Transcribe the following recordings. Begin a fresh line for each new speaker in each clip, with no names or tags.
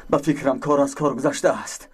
Ба фикрам кор аз кор гузаштааст.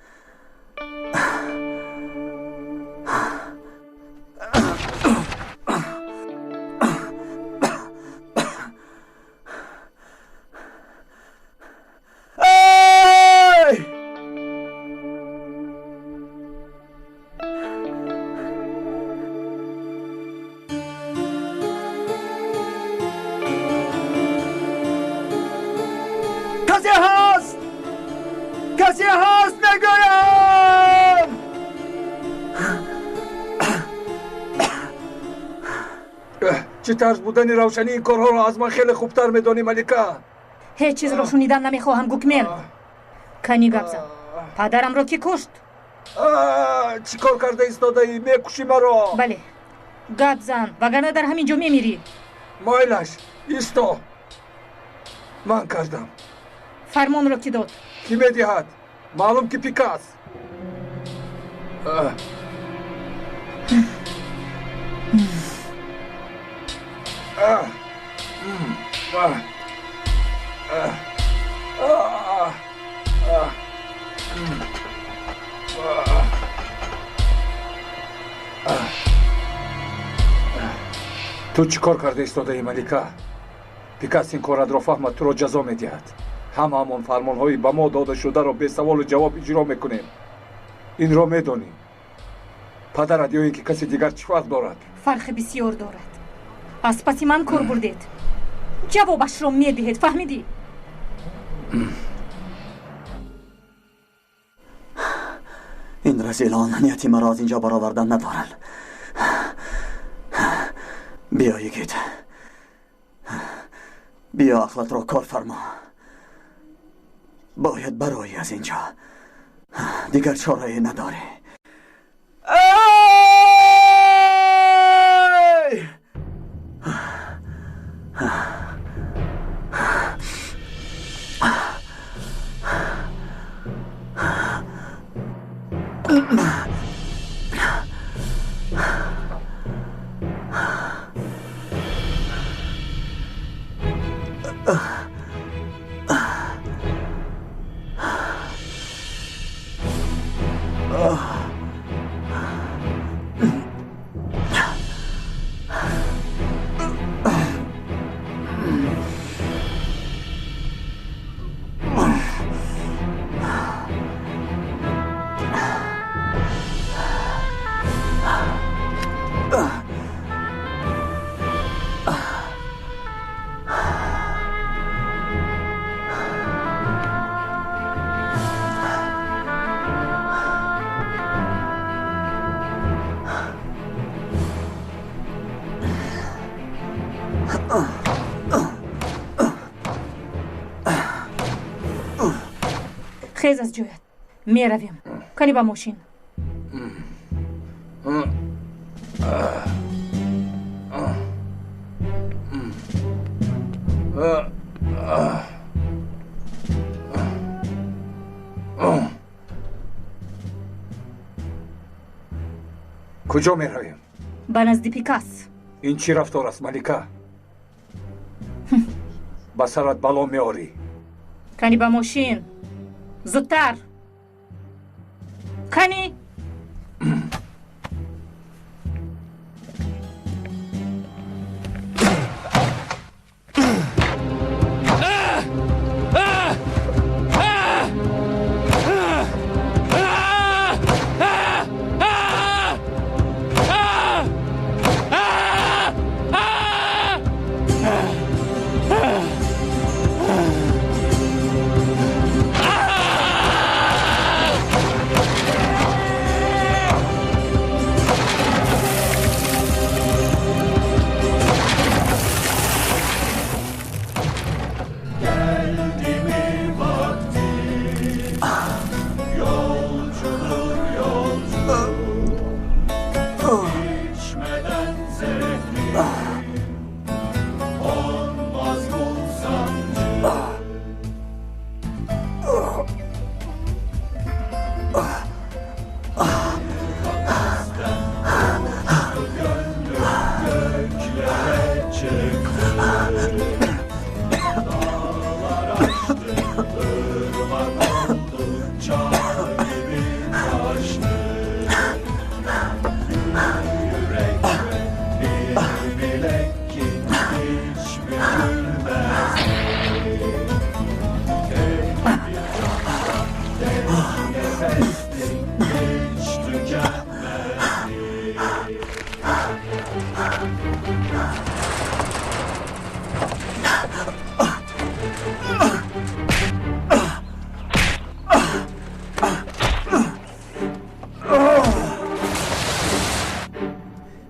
Чӣ тарз будани равшании ин корҳоро аз ман хеле хубтар медонӣ, Малика.
Ҳеҷ чизро шунидан намехоҳам, Гукмен. Кани гап зан. Падарамро кӣ кушт?
Чӣ кор карда истодаӣ? Мекушӣ маро.
Бале, гап зан, вагарна дар ҳамин ҷо мемирӣ.
Майлаш, исто. Ман кардам.
Фармонро кӣ дод?
Кӣ медиҳад? Маълум ки Пикас. Ту чӣ кор карда истодаӣ, Малика? Пикас ин коратро фаҳмад, туро ҷазо медиҳад. Ҳамаамон фармонҳои ба мо додашударо бесаволу ҷавоб иҷро мекунем. Инро медонӣ. Падарат ё ин ки каси дигар чӣ фарқ дорад?
Фарқи бисёр дорад. Аз паси ман кор бурдед. Ҷавобашро медиҳед, фаҳмидӣ?
Ин разилон нияти маро аз инҷо баровардан надоранд. Биё, йигит. Биё, ақлатро кор фармо. Бояд бароӣ аз инҷо. Дигар чорае надорӣ.
Хез аз ҷоят. Меравем. Кани ба мошин.
Куҷо меравем?
Ба назди Пикас.
Ин чӣ рафтор аст, Малика? Ба сарат бало меорӣ.
Кани ба мошин. Зудтар. Кани.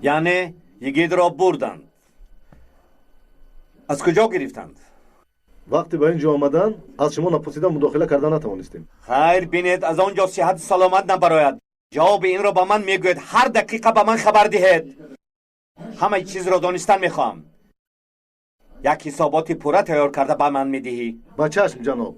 Яъне йигитро бурданд. Аз куҷо гирифтанд?
Вақте ба ин ҷо омадан, аз шумо напурсида мудохила карда натавонистем.
Хайр, бинед, аз он ҷо сиҳату саломат набарояд. Ҷавоби инро ба ман мегӯед. Ҳар дақиқа ба ман хабар диҳед. Ҳамаи чизро донистан мехоҳам. Як ҳисоботи пурра тайёр карда ба ман медиҳӣ.
Ба чашм, ҷаноб.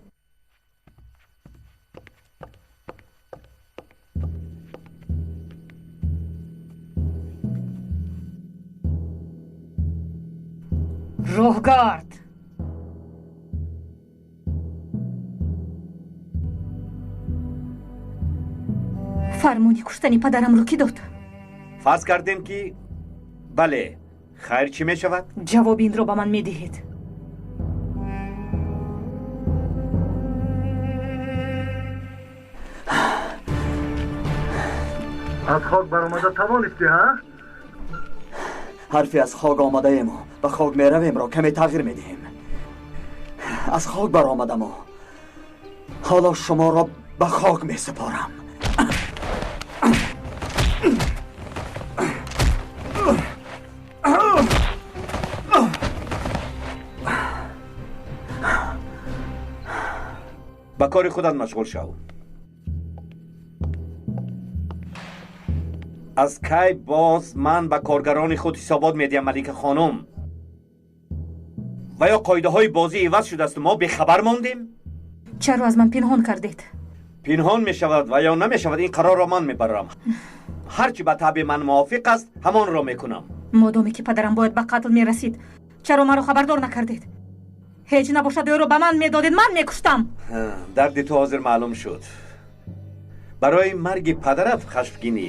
Роҳгард! Фармони куштани падарамро кӣ дод?
Фарз кардем ки бале, хайр чӣ мешавад?
Ҷавоби инро ба ман медиҳед.
Аз хок баромада тавонистӣ, ҳа?
Ҳарфи аз хок омадаему ба хок меравемро каме тағйир медиҳем. Аз хок баромадаму ҳоло шуморо ба хок месупорам.
Ба кори худат машғул шав. Аз кай боз ман ба коргарони худ ҳисобот медиҳам, Малика хонум? Ва ё қоидаҳои бозӣ иваз шудааст, мо бехабар мондем?
Чаро аз ман пинҳон кардед?
Пинҳон мешавад ва ё намешавад, ин қарорро ман мебарам. Ҳар чӣ ба табъи ман мувофиқ аст, ҳамонро мекунам.
Модоме ки падарам бояд ба қатл мерасид, чаро маро хабардор накардед? Ҳеҷ набошад ӯро ба ман медодед, ман мекуштам.
Дарди ту ҳозир маълум шуд. Барои марги падарат хашмгинӣ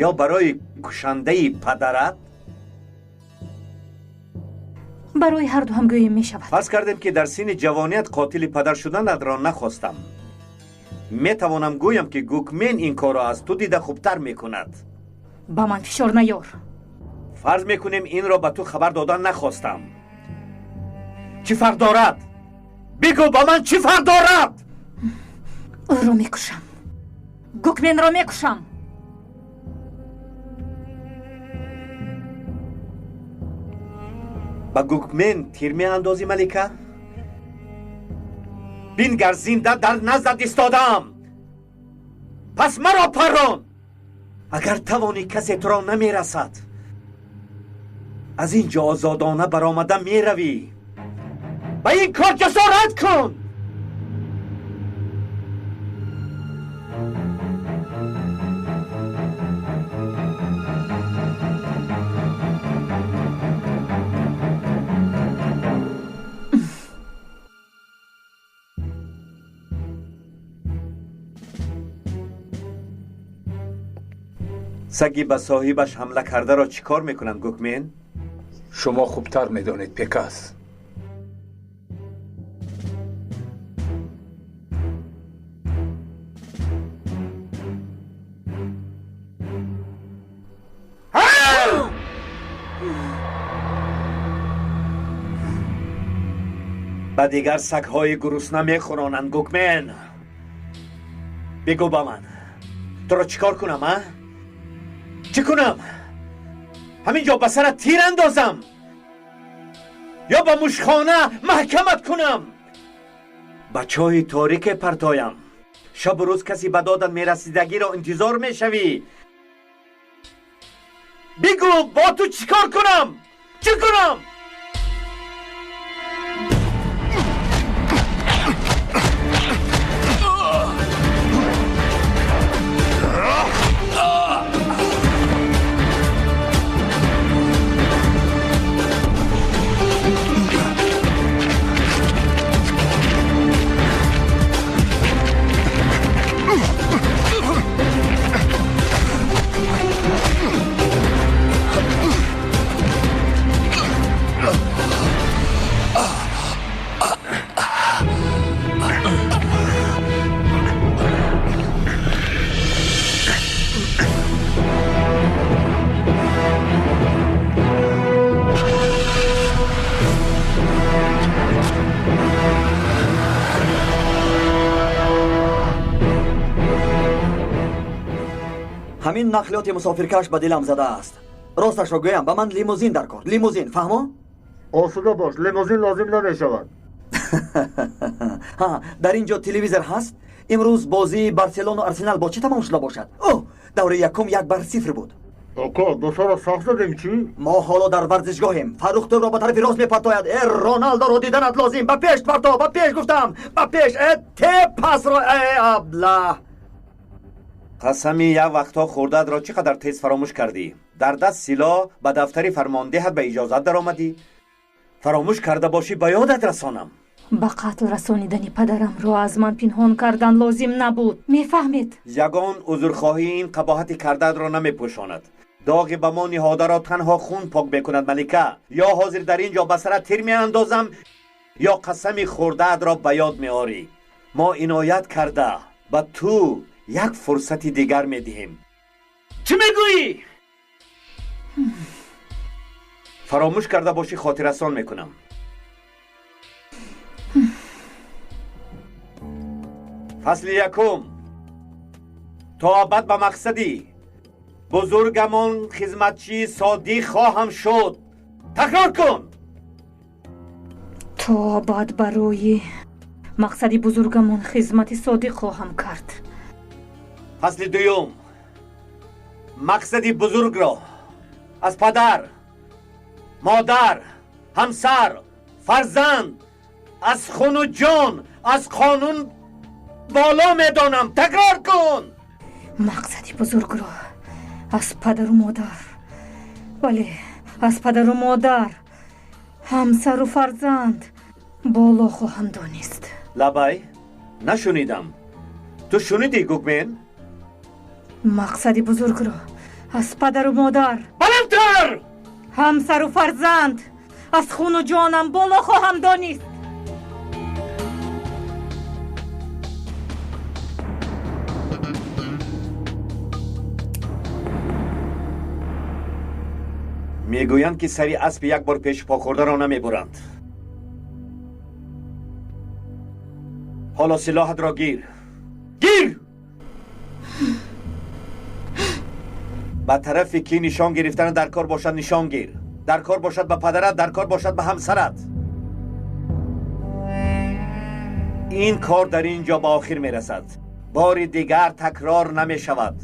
ё барои кушандаи падарат?
Барои ҳарду ҳам гӯем мешавад.
Фарз кардем ки дар синни ҷавоният қотили падар шуданатро нахостам. Метавонам гӯям ки Гукмен ин корро аз ту дида хубтар мекунад.
Ба ман фишор наёр.
Фарз мекунем инро ба ту хабар додан нахостам. Чӣ фарқ дорад? Бигӯ ба ман чӣ фарқ дорад?
Ӯро мекушам. Гукменро мекушам.
Ба Гукмен тир меандозӣ, Малика? Бингар, зинда дар наздат истодаам. Пас маро паррон. Агар тавонӣ, касе туро намерасад. Аз ин ҷо озодона баромада меравӣ. Ба ин кор ҷасорат кун. Саги ба соҳибаш ҳамла кардаро чӣ кор мекунанд, Гукмен?
Шумо хубтар медонед, Пекас.
Ба дигар сагҳои гурусна мехӯронанд, Гукмен. Бигӯ ба ман, туро чӣ кор кунам, а? Чӣ кунам? Ҳамин ҷо ба сарат тир андозам ё ба мушхона маҳкамат кунам? Ба чоҳи торике партоям. Шабу рӯз касе ба додат мерасидагиро интизор мешавӣ. Бигӯ, бо ту чӣ кор кунам? Чӣ кунам?
Ҳамин нақлиёти мусофиркаш ба дилам задааст. Росташро гӯям, ба ман лимузин дар кор. Лимузин, фаҳмо?
Осуда бош, лимузин лозим намешавад.
Ҳа, дар ин ҷо телевизор ҳаст? Имрӯз бозии Барселону Арсенал бо чӣ тамом шуда бошад? О, давраи якум 1-0 буд.
Ока, дусара сахт задем чӣ?
Мо ҳоло дар варзишгоҳем. Фаррух тӯбро ба тарафи рост мепартояд. Э, Роналдоро диданат лозим. Ба пеш парто, ба пеш гуфтам. Ба пеш. Э, те пасро, э, абла.
Қасами як вақтҳо хӯрдаатро чӣ қадар тез фаромӯш кардӣ. Дар даст силоҳ ба дафтари фармондеҳат ба иҷозат даромадӣ. Фаромӯш карда бошӣ, ба ёдат расонам.
Ба қатл расонидани падарамро аз ман пинҳон кардан лозим набуд. Мефаҳмед?
Ягон узрхоҳӣ ин қабоҳати кардаатро намепӯшонад. Доғи ба мо ниҳодаро танҳо хун пок мекунад, малика. Ё ҳозир дар ин ҷо ба сарат тир меандозам, ё қасами хӯрдаатро ба ёд меорӣ. Мо иноят карда ба ту як фурсати дигар медиҳем. Чӣ мегӯӣ? Фаромӯш карда бошӣ, хотиррасон мекунам. Фасли якум. То абад ба мақсади бузургамон хизматчии содиқ хоҳам шуд. Такрор кун.
То абад барои мақсади бузургамон хизмати содиқ хоҳам кард.
Фасли дуюм. Мақсади бузургро аз падар, модар, ҳамсар, фарзанд, аз хуну ҷон, аз қонун боло медонам. Такрор кун.
Мақсади бузургро аз падару модар, бале, аз падару модар, ҳамсару фарзанд боло хоҳам донист.
Лабай, нашунидам. Ту шунидӣ, Гукмен?
Мақсади бузургро аз падару модар,
баландтар,
ҳамсару фарзанд, аз хуну ҷонам боло хоҳам донист.
Мегӯянд, ки сари аспи як бор пеши по хӯрдаро намебуранд. Ҳоло силоҳатро гир. Гир! Ба тарафи ки нишон гирифтан дар кор бошад, нишон гир. Дар кор бошад ба падарат, дар кор бошад ба ҳамсарат. Ин кор дар ин ҷо ба охир мерасад. Бори дигар такрор намешавад.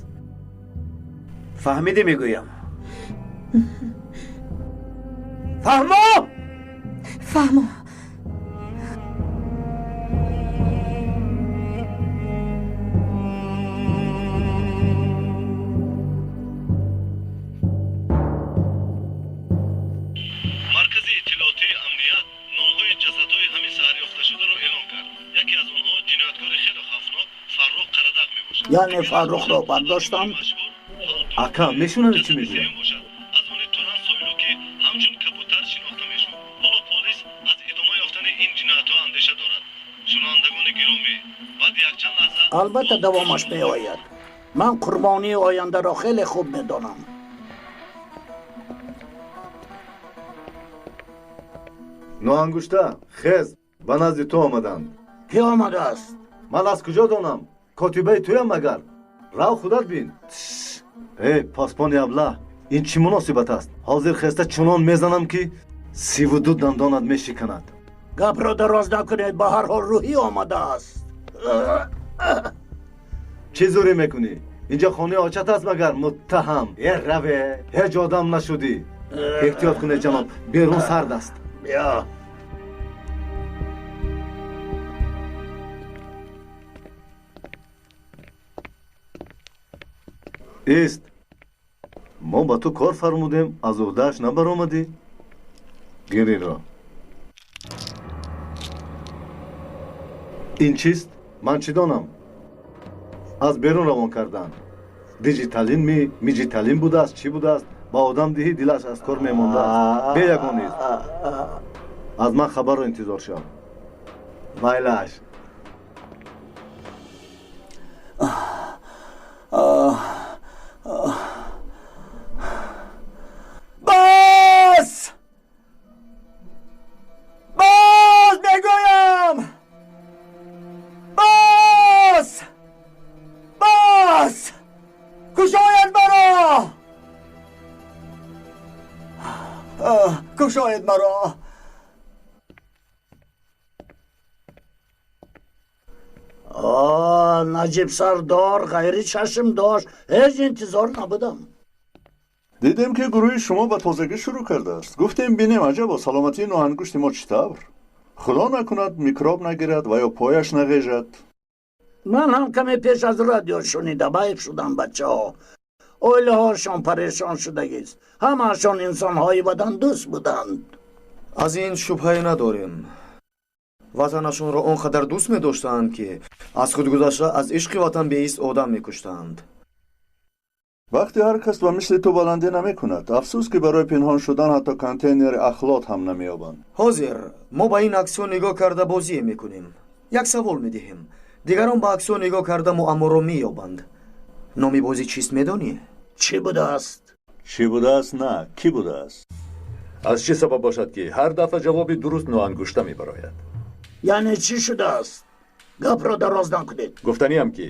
Фаҳмидӣ мегӯям? Фаҳмо?
Фаҳмо.
Маркази иттилоотии амният номҳои ҷасадҳои ҳамин саҳар ёфташударо эълон кард. Яке аз онҳо ҷинояткори хеле хавфнок Фаррух Қарадағ мебошад.
Яъне Фаррухро бардоштанд?
Ака, мешунавӣ чӣ мегӯям?
Аз они Туран Сойлу, ки ҳамчун кабутар шинохта мешуд. Ҳоло полис аз идома ёфтани ин ҷиноятҳо андеша дорад. Шунавандагони гиромӣ, баъд якчанд лаҳза
албатта давомаш меояд. Ман қурбонии ояндаро хеле хуб медонам.
Ноангушта, хез, ба назди ту омаданд.
Кӣ омадааст?
Ман аз куҷо донам? Котибаи туям магар? Рав худат бин. Э, посбони аблаҳ, ин чӣ муносибат аст? Ҳозир хеста чунон мезанам, ки 32 дандонат мешиканад.
Гапро дароз накунед, ба ҳар ҳол рӯҳӣ омадааст.
Чӣ зӯрӣ мекунӣ? Инҷо хонаи очат аст магар, муттаҳам? Э, раве, ҳеҷ одам нашудӣ. Эҳтиёт кунед, ҷаноб, берун сард аст.
Биё.
Ист, мо ба ту кор фармудем, аз уҳдааш набаромадӣ. Гир инро. Ин чист? Ман чӣ донам? Аз берун равон карданд. Диҷиталин ми, миҷиталин будааст, чӣ будааст? Ба одам диҳӣ, дилаш аз кор мемондааст. Бе ягон низ. Аз ман хабарро интизор шав. Майлаш.
Бас! Бас мегӯям! Бас! Бас! Кушояд маро! Кушоед маро.
Наҷиб сардор ғайри чашм дошт. Ҳеҷ интизор набудам.
Дидем ки гурӯҳи шумо ба тозагӣ шурӯъ кардааст. Гуфтем бинем аҷабо саломатии ноҳангушти мо чӣ тавр. Худо накунад микроб нагирад ва ё пояш нағежад.
Ман ҳам каме пеш аз радио шунида байф шудам бачаҳо. Оилаҳошон парешон шудагист. Ҳамаашон инсонҳои ватандӯст буданд.
Аз ин шубҳае надорем. Ватанашонро он қадар дӯст медоштанд, ки аз худ гузашта аз ишқи ватан беист одам мекуштанд.
Вақте ҳар кас ба мисли ту баландӣ намекунад, афсӯс ки барои пинҳон шудан ҳатто контейнери ахлот ҳам намеёбанд.
Ҳозир мо ба ин аксҳо нигоҳ карда бозие мекунем. Як савол медиҳем. Дигарон ба аксҳо нигоҳ карда муамморо меёбанд. Номи бозӣ чист медонӣ?
Чӣ будааст?
Чӣ будааст? На, кӣ будааст?
Аз чӣ сабаб бошад, ки ҳар дафъа ҷавоби дуруст ноангушта мебарояд?
Яъне чӣ шудааст? Гапро дароз накунед.
Гуфтаниам ки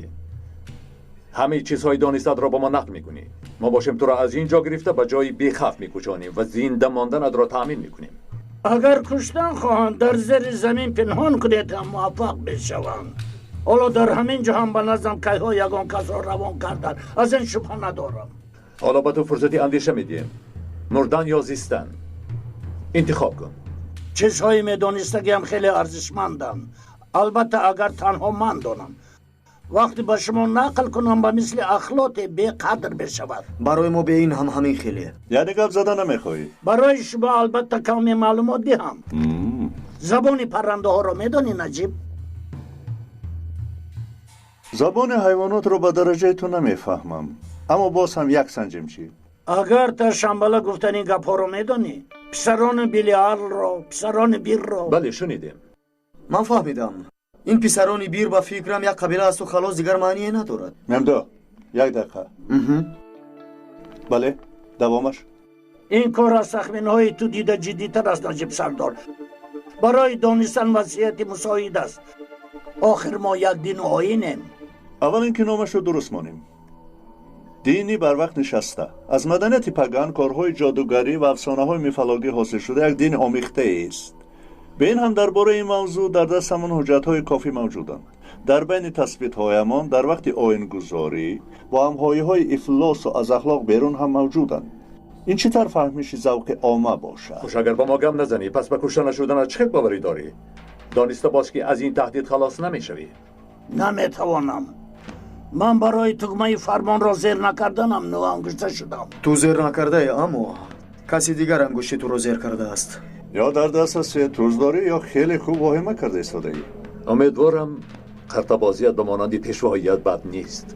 ҳамаи чизҳои донистаатро ба мо нақл мекунӣ. Мо бошем туро аз ин ҷо гирифта ба ҷои бехавф мекӯчонем ва зинда монданатро таъмин мекунем.
Агар куштан хоҳанд, дар зери замин пинҳон кунед ҳам муваффақ мешаванд. Ҳоло дар ҳамин ҷо ҳам ба наздам кайҳо ягон касро равон карданд. Аз ин шубҳа надорам.
Ҳоло ба ту фурсати андеша медиҳем. Мурдан ё зистан. Интихоб кун.
Чизҳои медонистагиам хеле арзишманданд. Албатта агар танҳо ман донам. Вақте ба шумо нақл кунам ба мисли ахлоте беқадр мешавад.
Барои мо бе ин ҳам ҳамин хеле.
Яъне гап зада намехоҳӣ?
Барои шумо албатта каме маълумот диҳам. Забони паррандаҳоро медонӣ, Наҷиб?
Забони ҳайвонотро ба дараҷаи ту намефаҳмам, аммо боз ҳам як санҷем чӣ.
Агар та шамбала гуфтани гапҳоро медонӣ, писарони Белиалро, писарони Бирро.
Бале, шунидем.
Ман фаҳмидам. Ин писарони Бир ба фикрам як қабила асту халос, дигар маъние надорад.
Мемдо, як дақиқа. Бале, давомаш.
Ин кор аз тахминҳои ту дида ҷиддитар аст, Наҷиб сардор. Барои донистан вазъияти мусоид аст. Охир мо як дину оинем.
Аввал ин ки номашро дуруст монем. Дини барвақт нишаста. Аз маданияти паган, корҳои ҷодугарӣ ва афсонаҳои мифологӣ ҳосил шуда як дини омехтаест. Бе ин ҳам дар бораи ин мавзӯъ дар дастамон ҳуҷҷатҳои кофӣ мавҷуданд. Дар байни тасбитҳоямон дар вақти оингузорӣ бо ҳамҳоиҳои ифлосу аз ахлоқ берун ҳам мавҷуданд. Ин чӣ тавр фаҳмиши завқи омма бошад?
Хуш, агар ба мо гап назанӣ, пас ба кушта нашуданат чӣ хел боварӣ дорӣ? Дониста бош ки аз ин таҳдид халос намешавӣ.
Наметавонам. Ман барои тугмаи фармонро зер накарданам ноангушта шудам.
Ту зер накардаӣ, аммо каси дигар ангушти туро зер кардааст.
Ё дар даст се туз дорӣ, ё хеле хуб воҳима карда истодаӣ.
Умедворам қартабозият ба монанди пешвоият бад нест.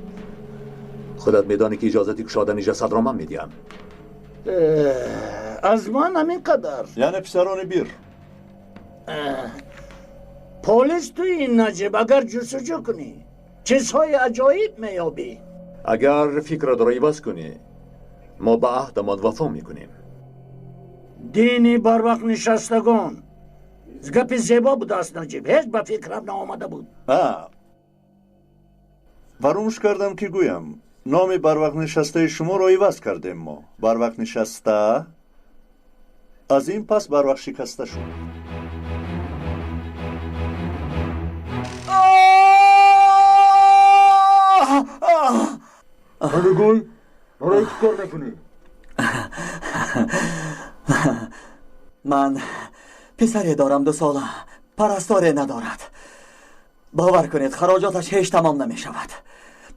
Худат медонӣ ки иҷозати кушодани ҷасадро ман медиҳам.
Аз ман ҳамин қадар.
Яъне писарони Бир.
Полис туи, Наҷиб, агар ҷустуҷӯ кунӣ чизҳои аҷоиб меёбӣ.
Агар фикратро иваз кунӣ, мо ба аҳдамон вафо мекунем.
Дини барвақт нишастагон гапи зебо будааст, Наҷиб. Ҳеҷ ба фикрам наомада буд.
Фаромӯш кардам ки гӯям, номи барвақт нишастаи шуморо иваз кардем мо. Барвақт нишаста аз ин пас барвақт шикаста шуд.
Ҳанугӯй, барои чӣ кор мекунӣ?
Ман писаре дорам дусола, парасторе надорад. Бовар кунед, хароҷоташ ҳеҷ тамом намешавад.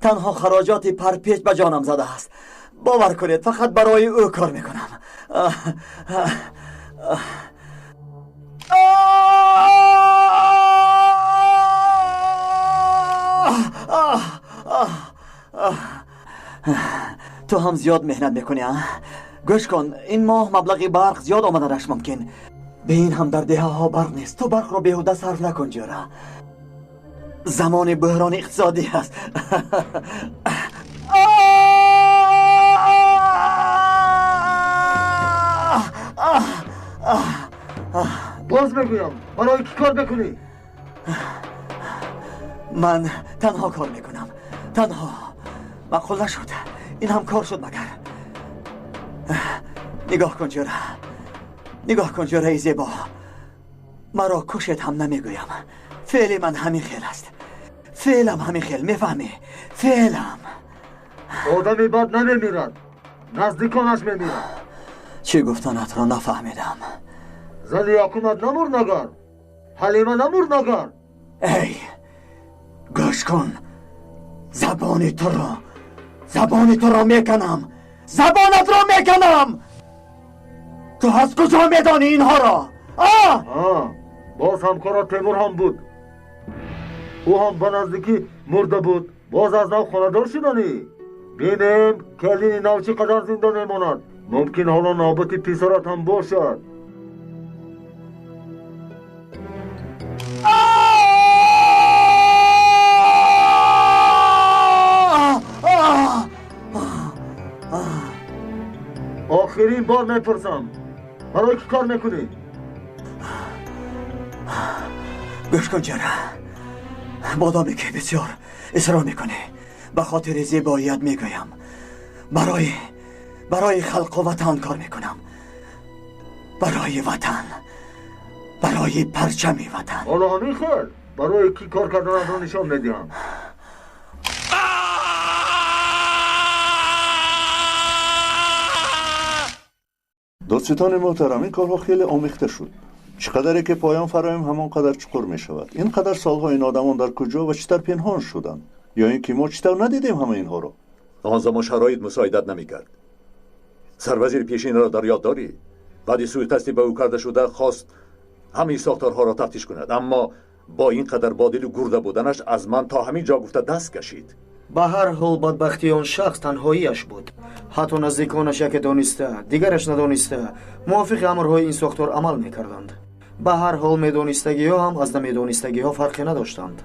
Танҳо хароҷоти парпеч ба ҷонам задааст. Бовар кунед, фақат барои ӯ кор мекунам. Ту ҳам зиёд меҳнат мекунӣ, а? Гӯш кун, ин моҳ маблағи барқ зиёд омаданаш мумкин. Бе ин ҳам дар деҳаҳо барқ нест. Ту барқро беҳуда сарф накун, ҷӯра. Замони буҳрони иқтисодӣ аст.
Боз мегӯям, барои чӣ кор мекунӣ?
Ман танҳо кор мекунам. Танҳо. Маъқул нашуд. Ин ҳам кор шуд магар. Нигоҳ кун, ҷӯра. Нигоҳ кун ҷӯраи зебо, маро кушед ҳам намегӯям. Феъли ман ҳамин хел аст. Феълам ҳамин хел, мефаҳмӣ? Феълам.
Одами бад намемирад, наздиконаш мемирад.
Чӣ гуфтанатро нафаҳмидам.
Зани якумат намурд нагар, Ҳалима намурд нагар.
Эй, гӯш кун, забони туро, забони туро меканам, забонатро меканам. Ту аз куҷо медонӣ инҳоро?
Боз ҳамкорат Темур ҳам буд. Ӯ ҳам ба наздикӣ мурда буд. Боз аз нав хонадор шуданӣ. Бинем келини нав чӣ қадар зинда мемонад. Мумкин ҳоло навбати писарат ҳам бошад. Охирин бор мепурсам, барои чӣ кор мекунӣ?
Гӯш кун ҷара, модоме ки бисёр исрор мекунӣ, ба хотири зебоият мегӯям, барои халқу ватан кор мекунам. Барои ватан, барои парчами ватан.
Ҳоло ҳамин хел барои кӣ кор карданатро нишон медиҳам.
Додситони муҳтарам, ин корҳо хеле омехта шуд. Чӣ қадаре ки поён фароем, ҳамон қадар чуқур мешавад. Ин қадар солҳо ин одамон дар куҷо ва чӣ тавр пинҳон шуданд? Ё ин ки мо чӣ тавр надидем ҳама инҳоро?
Он замон шароит мусоидат намекард. Сарвазири пешинро дар ёд дорӣ? Баъди сӯиқасди ба ӯ карда шуда хост ҳамаи сохторҳоро тафтиш кунад, аммо бо ин қадар бодилу гурда буданаш аз ман то ҳамин ҷо гуфта даст кашид.
Ба ҳар ҳол бадбахтии он шахс танҳоияш буд. Ҳатто наздиконаш яке дониста, дигараш надониста мувофиқи амрҳои ин сохтор амал мекарданд. Ба ҳар ҳол медонистагиҳо ҳам аз намедонистагиҳо фарқе надоштанд.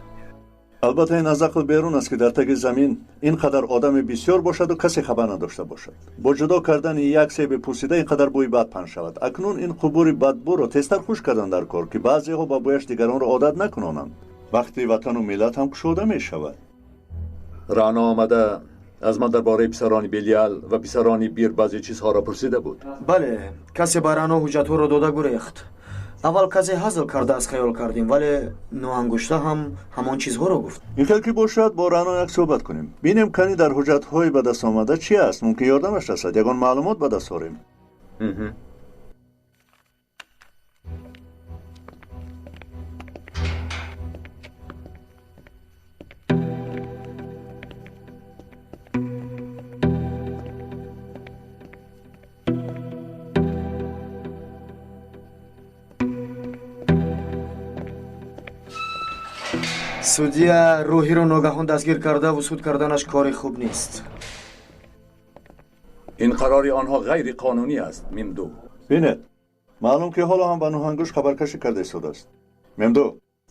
Албатта ин аз ақл берун аст, ки дар таги замин ин қадар одами бисёр бошаду касе хабар надошта бошад. Бо ҷудо кардани як себи пӯсида ин қадар бӯи бад паҳн шавад. Акнун ин қубури бадбӯро тезтар хушк кардан дар кор, ки баъзеҳо ба бӯяш дигаронро одат накунонанд. Вақти ватану миллат ҳам кушода мешавад.
Рано омада аз ман дар бораи писарони Белиал ва писарони Бир баъзе чизҳоро пурсида буд.
Бале, касе ба Рано ҳуҷҷатҳоро дода гурехт. Аввал касе ҳазл карда аз хаёл кардем, вале ноангушта ҳам ҳамон чизҳоро гуфт.
Ин хел ки бошад, бо Рано як суҳбат кунем. Бинем кани дар ҳуҷҷатҳои ба даст омада чи аст. Мумкин ёрдамаш расад, ягон маълумот ба даст орем.
Судья Рӯҳиро ногаҳон дастгир кардаву суд карданаш кори хуб нест.
Ин қарори онҳо ғайриқонунӣ аст, Мемду.
Бинед, маълум ки ҳоло ҳам ба Нӯҳангӯш хабаркашӣ карда истодааст. Мемду,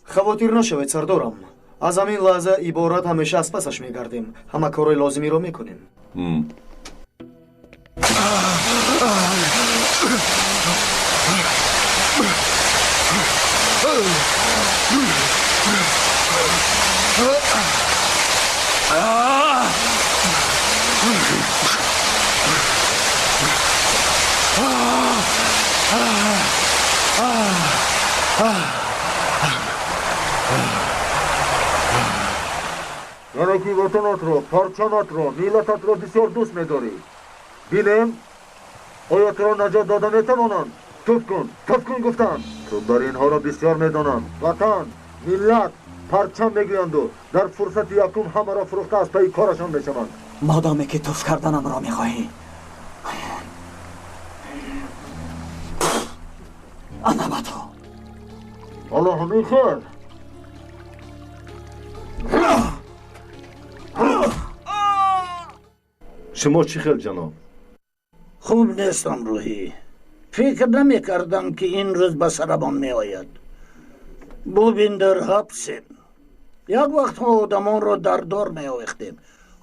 хавотир нашавед, сардорам. Аз ҳамин лаҳза иборат ҳамеша аз пасаш мегардем. Ҳама корҳои лозимиро мекунем.
Яъне ки ватанатро, парчаматро, миллататро бисёр дӯст медорӣ. Бинем, оё туро наҷот дода метавонанд? Туф кун, туф кун гуфтанд. Ту бар инҳоро бисёр медонанд. Ватан, миллат, парчам мегӯянду дар фурсати якум ҳамаро фурӯхта аз пайи корашон мешаванд.
Модоме ки туф карданамро мехоҳӣ, ана ба ту.
Ҳоло ҳамин хел.
Шумо чӣ хел, ҷаноб?
Хуб нестам, Рӯҳӣ. Фикр намекардам, ки ин рӯз ба сарамон меояд. Бубин, дар ҳабсем. Як вақтҳо одамонро дар дор меовехтем.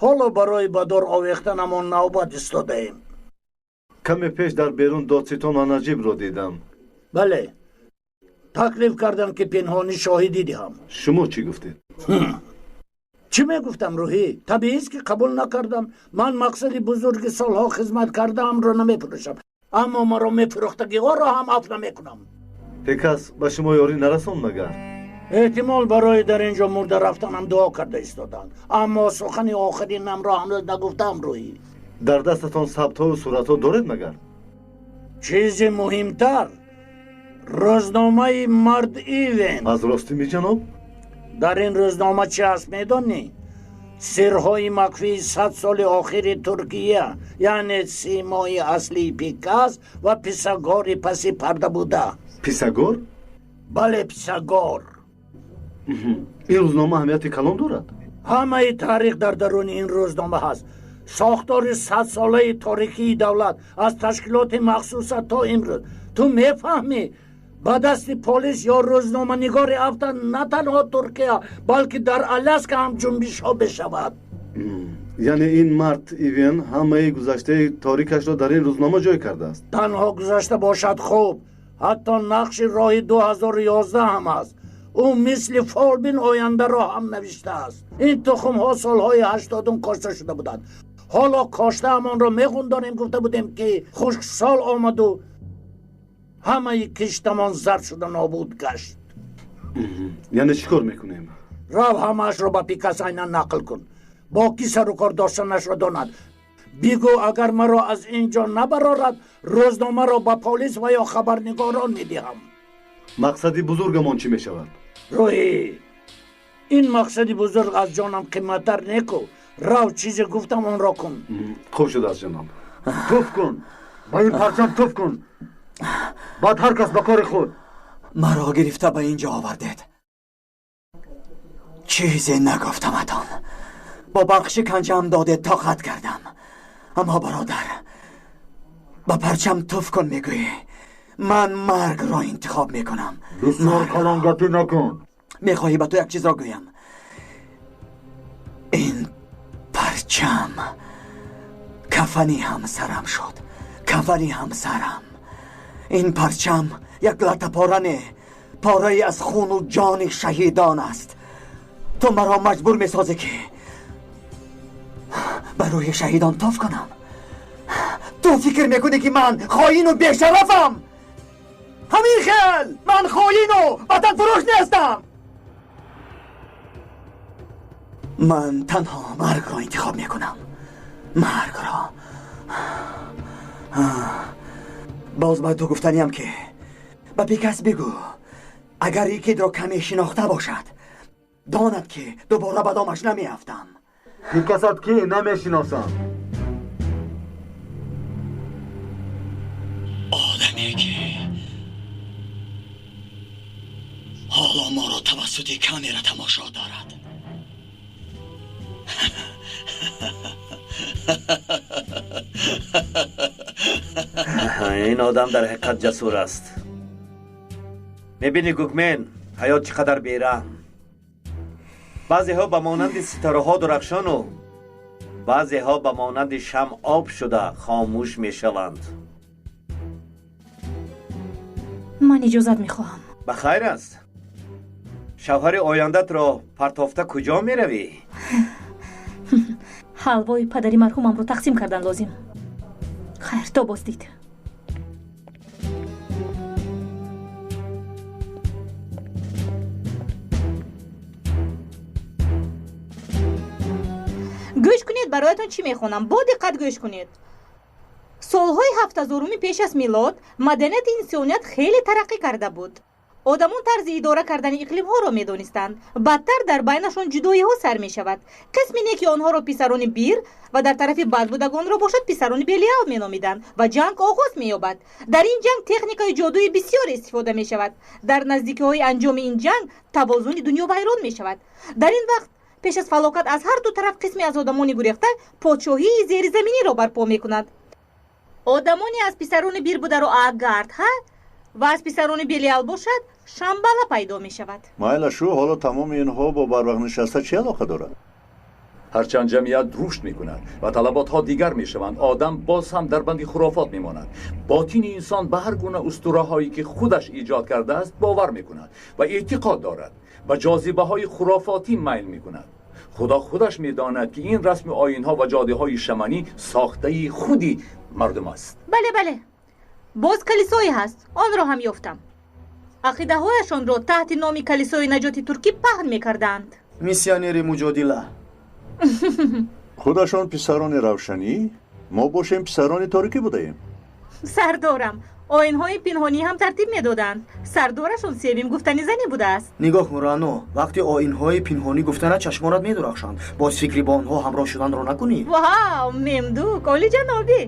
Ҳоло барои ба дор овехтанамон навбат истодаем.
Каме пеш дар берун додситон ва Наҷибро дидам.
Бале, таклиф кардам, ки пинҳонӣ шоҳидӣ диҳам.
Шумо чӣ гуфтед?
Чӣ мегуфтам, Рӯҳӣ? Табиист, ки қабул накардам. Ман мақсади бузурги солҳо хизмат кардаамро намефурӯшам. Аммо маро мефурӯхтагиҳоро ҳам афв намекунам.
Пикас ба шумо ёрӣ нарасон магар?
Эҳтимол барои дар ин ҷо мурда рафтанам дуо карда истоданд, аммо сухани охиринамро ҳанӯз нагуфтаам. Рӯҳӣ,
дар дастатон сабтҳову суратҳо доред магар?
Чизи муҳимтар, рӯзномаи Мард Ивен.
Аз ростӣ миҷаноб?
Дар ин рӯзнома чи ҳаст медонӣ? Сирҳои макфии 100 соли охири Туркия, яъне симои аслии Пикас ва Писагори паси парда буда.
Писагор?
Бале, Писагор.
Ин рӯзнома аҳамияти калон дорад?
Ҳамаи таърих дар даруни ин рӯзнома ҳаст. Сохтори 100-солаи торикии давлат аз ташкилоти махсуса то имрӯз. Ту мефаҳмӣ, ба дасти полис ё рӯзноманигори афта на танҳо Туркия, балки дар Аляска ҳам ҷунбишҳо бешавад.
Яъне ин Март Ивен ҳамаи гузаштаи торикашро дар ин рӯзнома ҷой кардааст?
Танҳо гузашта бошад хуб, ҳатто нақши роҳи 2011 ҳам аст. Ӯ мисли фолбин ояндаро ҳам навиштааст. Ин тухмҳо солҳои 80 кошта шуда буданд. Ҳоло коштаамонро мехӯндонем, гуфта будем ки хушксол омаду ҳамаи киштамон зард шуда нобуд гашт.
Яъне чӣ кор мекунем?
Рав, ҳамаашро ба Пикас айнан нақл кун. Бо кӣ сару кор доштанашро донад. Бигӯ агар маро аз ин ҷо набарорад, рӯзномаро ба полис ва ё хабарнигорон медиҳам.
Мақсади бузургамон чӣ мешавад?
Рӯҳӣ, ин мақсади бузург аз ҷонам қиматтар неку. Рав, чизе гуфтам онро кун.
Хуб шудааст ҷаноб.
Туф кун, ба ин парчам туф кун, баъд ҳар кас ба кори худ.
Маро гирифта ба ин ҷо овардед. Чизе нагуфтаматон. Бо барқ шиканҷаам додед, тоқат кардам. Аммо бародар, ба парчам туф кун мегӯӣ. Ман маргро интихоб мекунам.
Бисёр калонгапӣ накун.
Мехоҳӣ ба ту як чизро гӯям? Ин парчам кафани ҳамсарам шуд. Кафани ҳамсарам. Ин парчам як латтапора не, порае аз хуну ҷони шаҳидон аст. Ту маро маҷбур месозӣ ки ба рӯҳи шаҳидон тоф кунам. Ту фикр мекунӣ ки ман хоину бешарафам? Ҳамин хел ман хоину ватанфурӯш нестам. Ман танҳо маргро интихоб мекунам. Маргро. Боз ба ту гуфтаниям ки ба Пикас бигӯ, агар Икидро каме шинохта бошад, донад ки дубора ба домаш намеафтам.
Пикасат ки намешиносам?
Одаме ки ҳоло моро тавассути камера тамошо дорад.
Ин одам дар ҳақиқат ҷасур аст. Мебинӣ Гукмен, ҳаёт чӣ қадар бераҳм. Баъзеҳо ба монанди ситораҳо дурахшону баъзеҳо ба монанди шамъ об шуда хомӯш мешаванд.
Ман иҷозат мехоҳам.
Ба хайр аст. Шавҳари ояндатро партофта куҷо меравӣ?
Ҳалвои падари марҳумамро тақсим кардан лозим. Хайр, то боздид. Гӯш кунед, бароятон чӣ мехонам. Бо диққат гӯш кунед. Солҳои 7000 пеш аз милод маданияти инсоният хеле тараққӣ карда буд. Одамон тарзи идора кардани иқлимҳоро медонистанд. Бадтар дар байнашон ҷудоиҳо сар мешавад. Қисми неки онҳоро писарони Бир ва дар тарафи бадбудагонро бошад писарони Белиал меномиданд ва ҷанг оғоз меёбад. Дар ин ҷанг техникаи ҷодуи бисёр истифода мешавад. Дар наздикиҳои анҷоми ин ҷанг тавозуни дунё вайрон мешавад. Дар ин вақт пеш аз фалокат аз ҳар ду тараф қисме аз одамони гурехта подшоҳии зеризаминиро барпо мекунанд. Одамоне аз писарони Бир бударо Агартха ва аз писарони Белиал бошад Шамбала пайдо мешавад.
Майла шу, ҳоло тамоми инҳо бо барвақт нишаста чӣ алоқа дорад?
Ҳарчанд ҷамъият рушд мекунад ва талаботҳо дигар мешаванд, одам боз ҳам дар банди хурофот мемонад. Ботини инсон ба ҳар гуна устураҳое ки худаш эҷод кардааст бовар мекунад ва эътиқод дорад, ба ҷозибаҳои хурофотӣ майл мекунад. Худо худаш медонад ки ин расму оинҳо ва ҷодиҳои шаманӣ сохтаи худи мардум аст.
Бале, бале. Боз калисое ҳаст, онро ҳам ёфтам. Ақидаҳояшонро таҳти номи калисои наҷоти туркӣ паҳн мекарданд.
Миссионери муҷодила.
Худашон писарони равшанӣ, мо бошем писарони торикӣ будаем.
Сардорам, оинҳои пинҳонӣ ҳам тартиб медоданд. Сардорашон Севим гуфтани занӣ будааст.
Нигоҳ кун, Рано, вақти оинҳои пинҳонӣ гуфтана чашмонат медурахшанд. Боз фикри бо онҳо ҳамроҳ шуданро накунӣ.
Вау, Мемдук, олиҷанобӣ!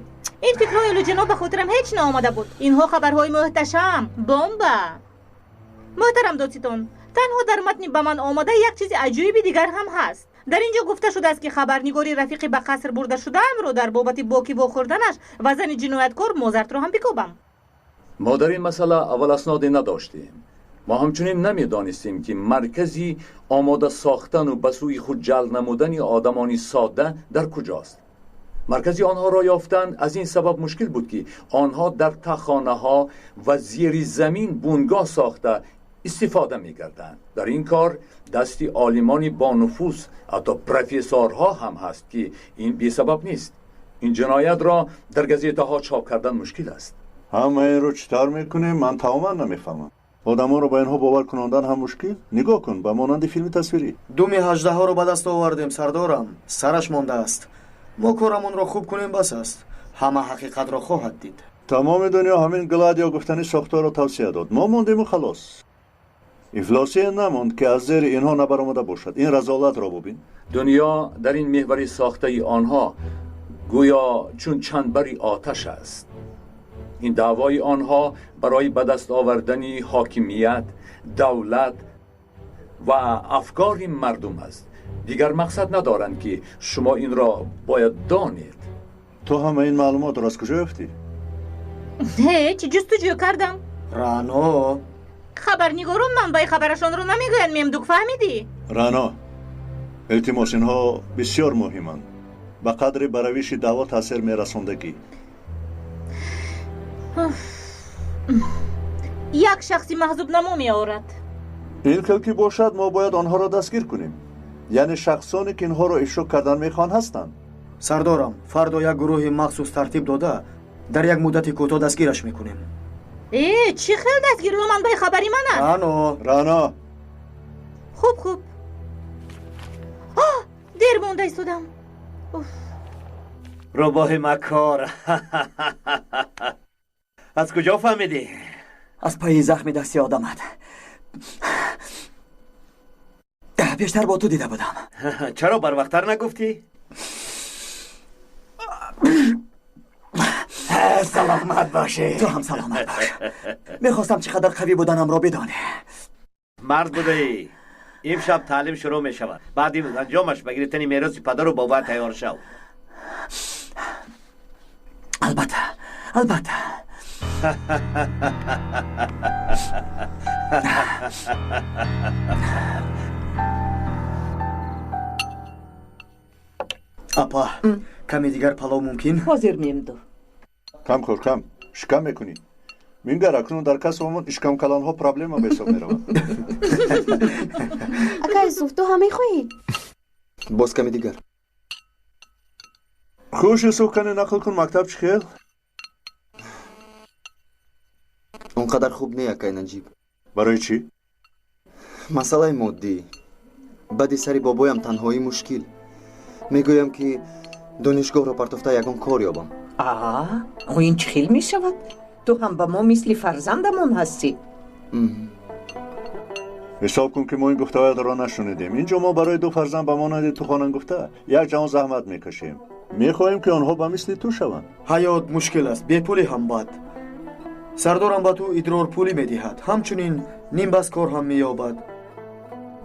Ин фикрҳои олиҷаноб ба хотирам ҳеҷ наомада буд. Инҳо хабарҳои муҳташам, бомба. Муҳтарам додситон, танҳо дар матни ба ман омада як чизи аҷоиби дигар ҳам ҳаст. Дар ин ҷо гуфта шудааст, ки хабарнигори рафиқи ба қаср бурда шудаамро дар бобати боки вохӯрданаш ва зани ҷинояткор Мозартро ҳам бикобам.
Мо дар ин масъала аввал асноде надоштем. Мо ҳамчунин намедонистем, ки маркази омода сохтану ба сӯи худ ҷалб намудани одамони содда дар куҷост. Маркази онҳоро ёфтан аз ин сабаб мушкил буд, ки онҳо дар тахонаҳо ва зери замин бунгоҳ сохта истифода мекарданд. Дар ин кор дасти олимони бонуфуз, ҳатто профессорҳо ҳам ҳаст, ки ин бесабаб нест. Ин ҷиноятро дар газетаҳо чоп кардан мушкил аст.
Ҳама инро чӣ тавр мекунем, ман тамоман намефаҳмам. Одамонро ба инҳо бовар кунондан ҳам мушкил. Нигоҳ кун, ба монанди филми тасвирӣ.
Думи ҳаждаҳоро ба даст овардем, сардорам. Сараш мондааст. Мо корамонро хуб кунем, бас аст. Ҳама ҳақиқатро хоҳад дид.
Тамоми дунё ҳамин гладио гуфтани сохторро тавсия дод. Мо мондему халос. Ифлосие намонд, ки аз зери инҳо набаромада бошад. Ин разолатро бубин.
Дунё дар ин меҳвари сохтаи онҳо гӯё чун чандбари оташ аст. Ин даъвои онҳо барои ба даст овардани ҳокимият, давлат ва афкори мардум аст. Дигар мақсад надоранд, ки шумо инро бояд донед.
Ту ҳама ин маълумотро аз куҷо ёфтӣ?
Ҳеҷ, ҷустуҷӯ кардам.
Рано,
хабарнигорон манбаи хабарашонро намегӯянд, Мемдук, фаҳмидӣ?
Рано, илтимос, инҳо бисёр муҳиманд. Ба қадри ба равиши даъво таъсир мерасондагӣ.
Як шахси маҳзубнамо меорад.
Ин хел ки бошад, мо бояд онҳоро дастгир кунем. Яъне шахсоне, ки инҳоро ифшо кардан мехоҳанд, ҳастанд.
Сардорам, фардо як гурӯҳи махсус тартиб дода, дар як муддати кӯтоҳ дастгираш мекунем.
Э, чӣ хел дастгирӣ? Манбаи хабари ман аст.
Рано,
Рано.
Хуб, хуб. Дер монда истодам.
Рӯбоҳи макор. Аз куҷо фаҳмидӣ?
Аз пайи захми дасти одамат. Пештар бо ту дида будам.
Чаро барвақттар нагуфтӣ? Саломат бошӣ.
Ту ҳам саломат бош. Мехостам чӣ қадар қавӣ буданамро бидонӣ.
Мард будаӣ. Имшаб таълим шурӯъ мешавад. Баъди анҷомаш ба гирифтани мероси падару бобоят тайёр шав.
Албатта, албатта.
Апа, каме дигар палов мумкин?
Ҳозир, Мемду.
Кам хӯр, кам. Шикам мекунӣ. Мингар, акнун дар касбамон ишкамкалонҳо проблема ба ҳисоб мераванд.
Ака Юсуф, ту ҳам мехоҳӣ?
Боз каме дигар.
Хуш, Юсуф, кане нақл кун, мактаб чӣ хел?
Он қадар хуб не, акай Наҷиб.
Барои чӣ?
Масъалаи моддӣ. Баъди сари бобоям танҳоӣ мушкил. Мегӯям, ки донишгоҳро партофта ягон кор ёбам.
Аа, ин чӣ хел мешавад? Ту ҳам ба мо мисли фарзандамон ҳастӣ.
Ҳисоб кун, ки мо ин гуфтаҳоятро нашунидем. Ин ҷо мо барои ду фарзанд ба монанди ту хонанд гуфта як ҷаҳон заҳмат мекашем. Мехоҳем, ки онҳо ба мисли ту шаванд.
Ҳаёт мушкил аст, бепулӣ ҳам бад. Сардорам ба ту идрорпулӣ медиҳад, ҳамчунин нимбас кор ҳам меёбад.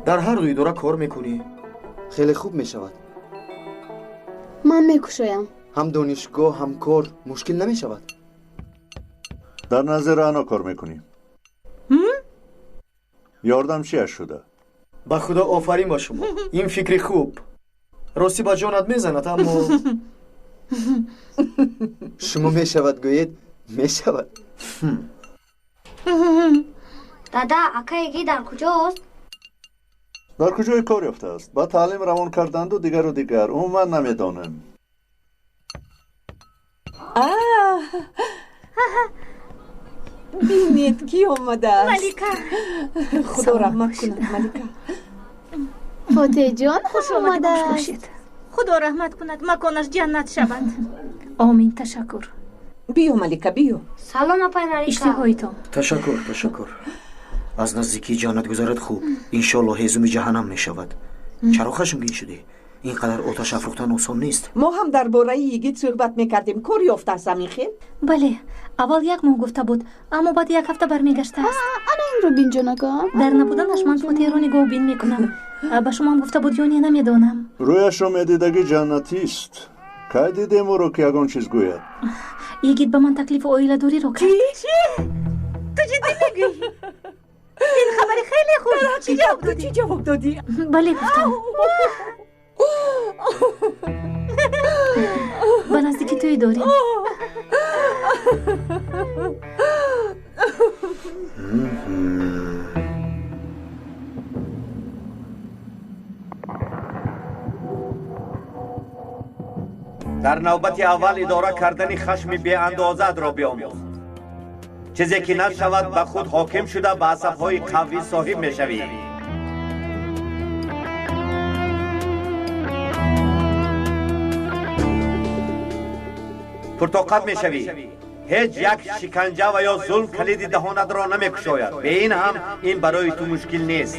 Дар ҳар ду идора кор мекунӣ.
Хеле хуб мешавад.
Ман мекушоям.
Ҳам донишгоҳ, ҳам кор мушкил намешавад.
Дар назди Рано кор мекунӣ. Ёрдам чиаш шуда?
Ба худо офарин ба шумо. Ин фикри хуб. Ростӣ ба ҷонат мезанад, аммо
шумо мешавад гӯед, мешавад.
Дада, акаи ги дар куҷост?
Дар куҷои кор ёфтааст? Ба таълим равон карданду дигару дигар. Умуман намедонем.
Бинед, ки омадааст.
Малика.
Худо раҳмат кунад, Малика.
Фотеҳҷон
Хуш
омадааст.
бошед. Худо раҳмат кунад, маконаш ҷаннат шавад.
Омин, ташаккур.
Биё, Малика, биё.
Салом, апай Малика.
Иштиҳоитон.
Ташаккур, ташаккур. Аз наздикии ҷаннат гузарад хуб. Иншолло ҳезуми ҷаҳаннам мешавад. Чаро хашмгин шудӣ? Ин қадар оташ афрӯхтан осон нест.
Мо ҳам дар бораи йигит суҳбат мекардем. Кор ёфтааст ҳамин хел?
Бале, аввал як моҳ гуфта буд, аммо баъд як ҳафта бармегаштааст.
Ана инро бин, ҷонакам.
Дар набуданаш ман Фотеҳро нигоҳубин мекунам. Ба шумоам гуфта буд ё не, намедонам.
Рӯяшро медидагӣ ҷаннатист. Кай дидем ӯро, ки ягон чиз гӯяд?
Йигит ба ман таклифи оиладориро кард.
Чӣ? Ту ҷиддӣ мегӯӣ? Ин хабари хеле хуб.
Чӣ ҷавоб додӣ? Чӣ ҷавоб додӣ?
Бале, гуфтам. Ба наздикӣ тӯй дорем.
Дар навбати аввал идора кардани хашми беандозаатро биомӯз. Чизе ки нашавад, ба худ ҳоким шуда, ба асабҳои қавӣ соҳиб мешавӣ. Пуртоқат мешавӣ. Ҳеҷ як шиканҷа ва ё зулм калиди даҳонатро намекушояд. Бе ин ҳам ин барои ту мушкил нест.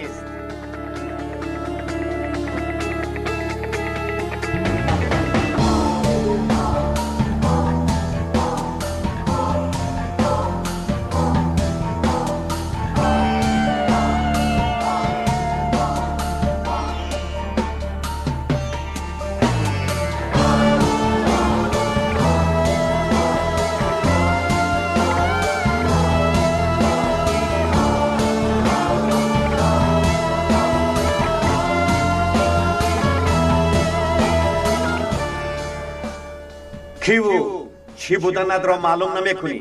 Киву чӣ буданатро маълум намекунӣ.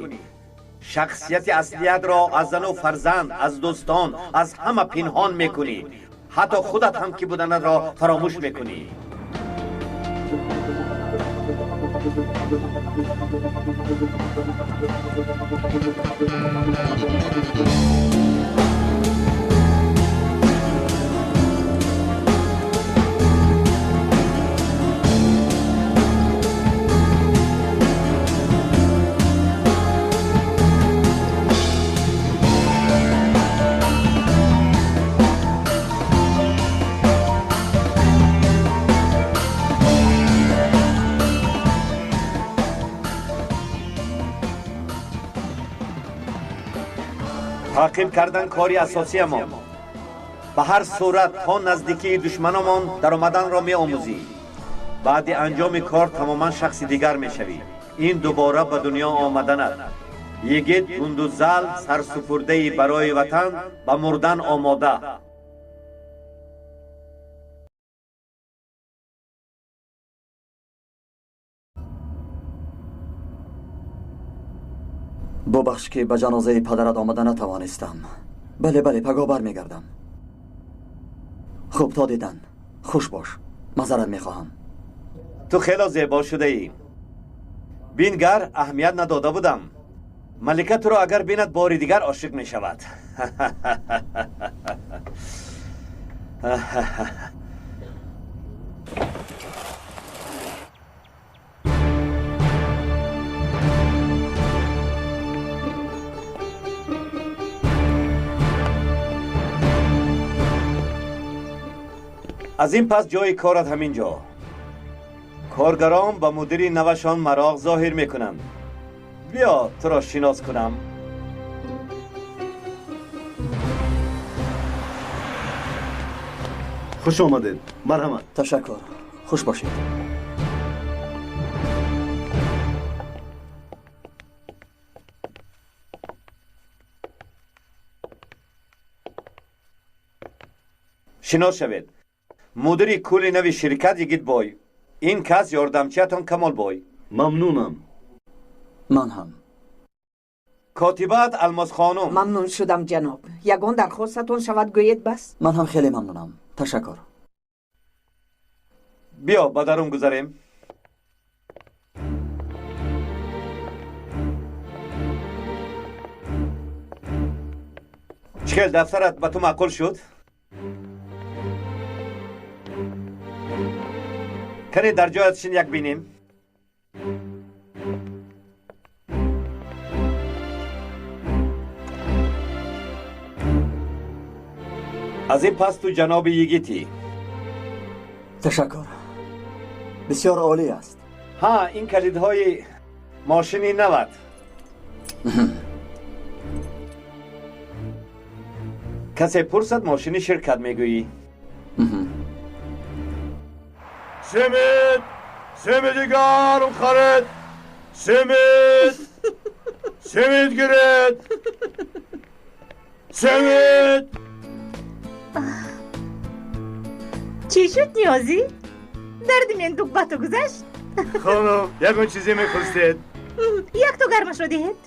Шахсияти аслиятро аз зану фарзанд, аз дӯстон, аз ҳама пинҳон мекунӣ. Ҳатто худат ҳам ки буданатро фаромӯш мекунӣ. Таъқиб кардан кори асосиямон. Ба ҳар сурат то наздикии душманомон даромаданро меомӯзӣ. Баъди анҷоми кор тамоман шахси дигар мешавӣ. Ин дубора ба дунё омаданат. Йигит гундузал, сарсупурдаи барои ватан, ба мурдан омода.
Бубахш, ки ба ҷанозаи падарат омада натавонистам. Бале, бале, пагоҳ бармегардам. Хуб, то дидан. Хуш бош. Мазарат мехоҳам.
Ту хело зебо шудаӣ. Бингар, аҳамият надода будам. Малика туро агар бинад, бори дигар ошиқ мешавад. Аз ин пас ҷои корат ҳамин ҷо. Коргарон ба мудири навашон мароқ зоҳир мекунанд. Биё туро шинос кунам.
Хуш омадед. Марҳамат.
Ташаккур. Хуш бошед.
Шинос шавед. Мудири кулли нави ширкат Йигитбой. Ин кас ёрдамчиятон Камолбой.
Мамнунам.
Ман ҳам.
Котибаат Алмосхонум.
Мамнун шудам, ҷаноб. Ягон дархостатон шавад, гӯед бас.
Ман ҳам хеле мамнунам. Ташаккур.
Биё ба дарун гузарем. Чӣ хел дафтарат ба ту маъқул шуд? Кане дар ҷоят шин, як бинем. Аз ин пас ту ҷаноби йигитӣ.
Ташаккур, бисёр олӣ аст.
Ҳа, ин калидҳои мошини нават. Касе пурсад, мошини ширкат мегӯӣ.
Семид, семиди гарм харед, семид, семид гиред, семид.
Чӣ шуд, Ниёзӣ? Дарди мендук ба ту гузашт?
Хонум, ягон чизе мепурсед?
Якто гармашро диҳед.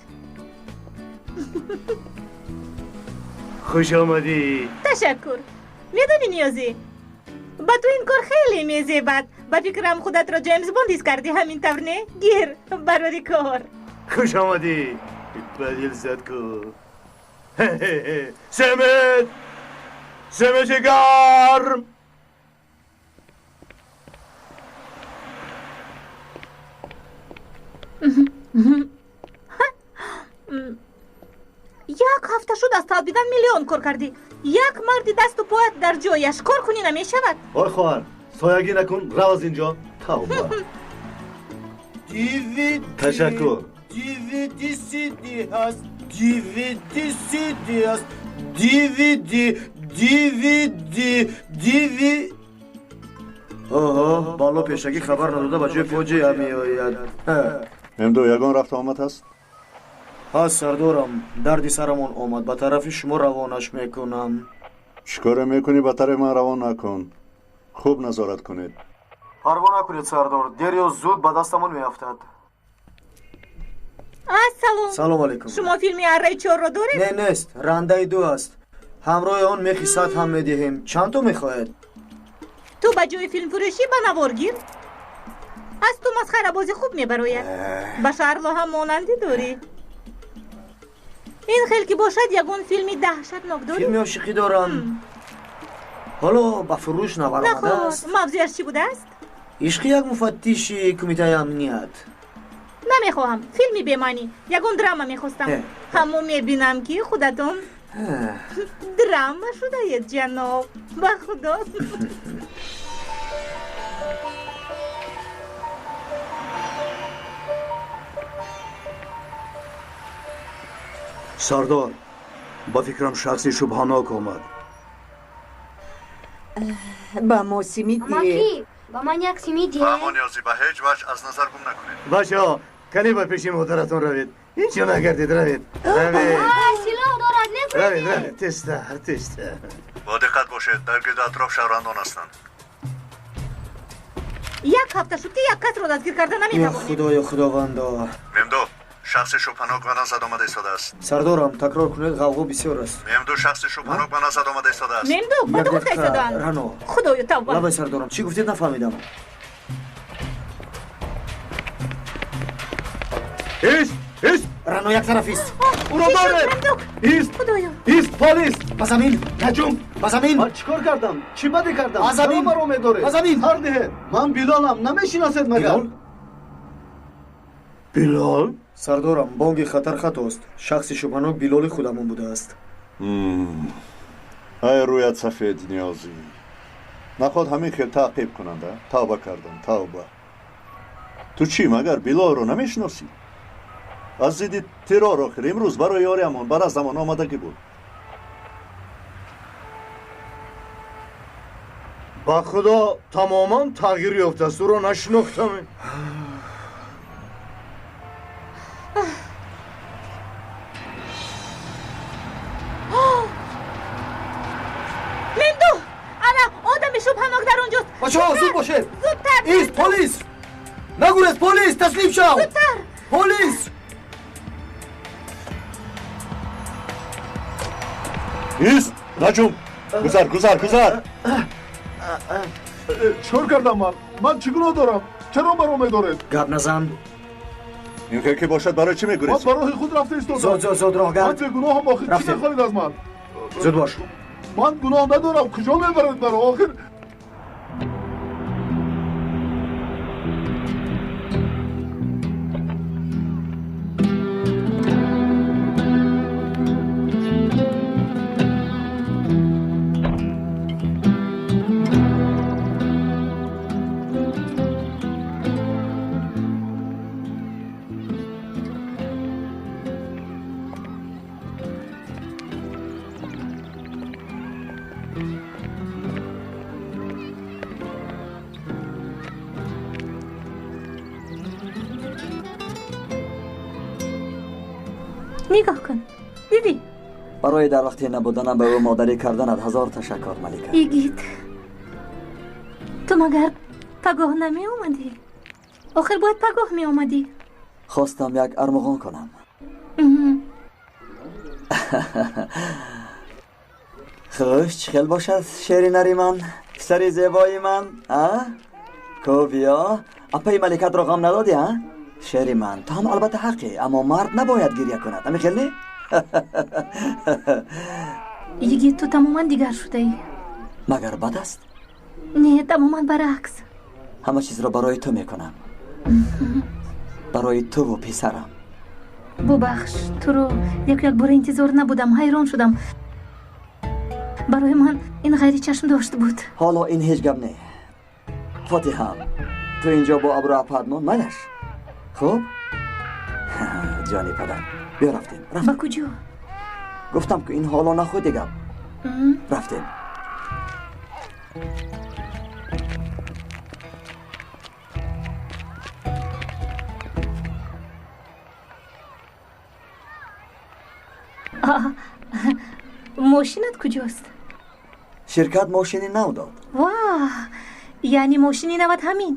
Хуш омадӣ.
Ташаккур. Медонӣ, Ниёзӣ, ба ту ин кор хеле мезебад. Ба фикрам, худатро Ҷеймс Бонд ҳис кардӣ, ҳамин тавр не? Гир, барори кор.
Хуш омадӣ. Ба дил зад ку. Семид, семиди гарм.
Як ҳафта шуд, аз талбидан миллион кор кардӣ. Як марди дасту поят дар ҷояш кор кунӣ намешавад.
Ой хоҳар, соягӣ накун, рав аз инҷо. Тавба. Ташаккур.
DVD CD ҳаст, DVD CD ҳаст, DVD, DVD, DV.
Оҳо, бало пешакӣ хабар надода ба ҷои фоҷиа меояд.
Мемду, ягон рафту омад ҳаст?
Ҳаст, сардорам, дарди сарамон омад, ба тарафи шумо равонаш мекунам.
Чӣ коре мекунӣ, ба тарафи ман равон накун. Хуб назорат кунед.
Парво накунед, сардор, дер ё зуд ба дастамон меафтад.
Ассалом.
Салом алейкум.
Шумо филми арраи чорро доред?
Не, нест, рандаи ду аст. Ҳамроҳи он мехи сад ҳам медиҳем. Чанд то мехоҳед?
Ту ба ҷои филмфурӯшӣ ба навор гир. Аз ту масхарабозӣ хуб мебарояд. Ба Шарло ҳам монандӣ дорӣ. Ин хел ки бошад, ягон филми даҳшатнок дорӣ?
Филми ошиқӣ дорам. Ҳоло ба фурӯш набаромадааст.
Наход, мавзӯяш чӣ будааст?
Ишқи як муфаттиши кумитаи амният.
Намехоҳам филми бемаънӣ, ягон драма мехостам. Ҳамо мебинам, ки худатон драма шудаед, ҷаноб. Ба худо.
Сардор, ба фикрам, шахси шубҳанок омад.
Ба мо симид диҳед.
Ба ман як симид диҳед.
Фаҳмо, Ниёзӣ, ба ҳеҷ ваҷҳ аз назар гум накунед.
Бачаҳо, кане ба пеши модаратон равед. Ин чо нагардед, равед, равед.
Силоҳ дорад,
равед, равед, тезтар, тезтар.
Бо диққат бошед, дар гирду атроф шаҳрвандон ҳастанд.
Як ҳафта шуд, ки як касро дастгир карда наметавонед.
Худоё, худовандо.
Мемду, шахси шубҳанок ба назд омада истодааст.
Сардорам, такрор кунед, ғавғо бисёр аст.
Мемду, шахси шубҳанок ба назд омада истодааст.
Мемду, ба ту гуфта истодаанд.
Рано.
Худоё, тавба.
Лабай, сардорам, чӣ гуфтед, нафаҳмидам.
Ист, ист.
Рано, як тараф ист.
Ӯро доред. Ист, ист, полис.
Ба замин.
Наҷум.
Ба замин.
Ман чӣ кор кардам? Чӣ бадӣ кардам?
Ба замин.
Маро медоред?
Ба замин.
Сар диҳед. Ман Билолам, намешиносед магар?
Билол?
Сардорам, бонги хатар хатост. Шахси шубҳанок Билоли худамон будааст.
Ай рӯят сафед, Ниёзӣ. Наход ҳамин хел таъқиб кунанда? Тавба кардам, тавба. Ту чӣ, магар Билолро намешиносӣ? Аз зидди террор охир имрӯз барои ёриамон ба наздамон омадагӣ буд.
Ба худо, тамоман тағйир ёфтааст, ӯро нашинохтам.
Мемду, ана одами шубҳанок дар он ҷост.
Бачаҳо, зуд бошед.
Зудтар.
Ист, полис. Нагурез, полис, таслим шав.
Зудтар.
Полис.
Ист, наҷум. Гузар, гузар, гузар.
Чӣ кор кардам ман? Ман чӣ гуноҳ дорам? Чаро маро медоред?
Гап назан.
Ин хел ки бошад, барои чӣ мегурезӣ?
Ман ба роҳи худ рафта истодам.
Зуд, зуд, зуд, роҳ гард.
Ман бегуноҳам, охир чӣ мехоҳед аз ман?
Зуд бош.
Ман гуноҳ надорам. Куҷо мебаред маро охир?
Нигоҳ кун, дидӣ?
Барои дар вақти набуданам ба ӯ модарӣ карданат ҳазор ташаккур, Малика.
Игит, ту магар пагоҳ намеомадӣ? Охир бояд пагоҳ меомадӣ.
Хостам як армуғон кунам. Хуш, чӣ хел бошад шери нари ман, писари зебои ман, а? Ко биё, апаи маликатро ғам надодӣ, а? Шери ман, ту ҳам албатта ҳаққӣ, аммо мард набояд гиря кунад. Ами хел не?
Йигит, ту тамоман дигар шудаӣ.
Магар бад аст?
Не, тамоман баръакс.
Ҳама чизро барои ту мекунам. Барои туву писарам.
Бубахш, туро яку якбора интизор набудам, ҳайрон шудам. Барои ман ин ғайричашмдошт буд.
Ҳоло ин ҳеҷ гап не. Фотиҳам, ту инҷо бо абру апаат мон, майлаш? Хуб? Ҷони падар, биё рафтем.
Ба куҷо?
Гуфтам ки ин ҳоло нахуди гап. Рафтем.
Мошинат куҷост?
Ширкат мошини нав дод.
Ва, яъне мошини нават ҳамин.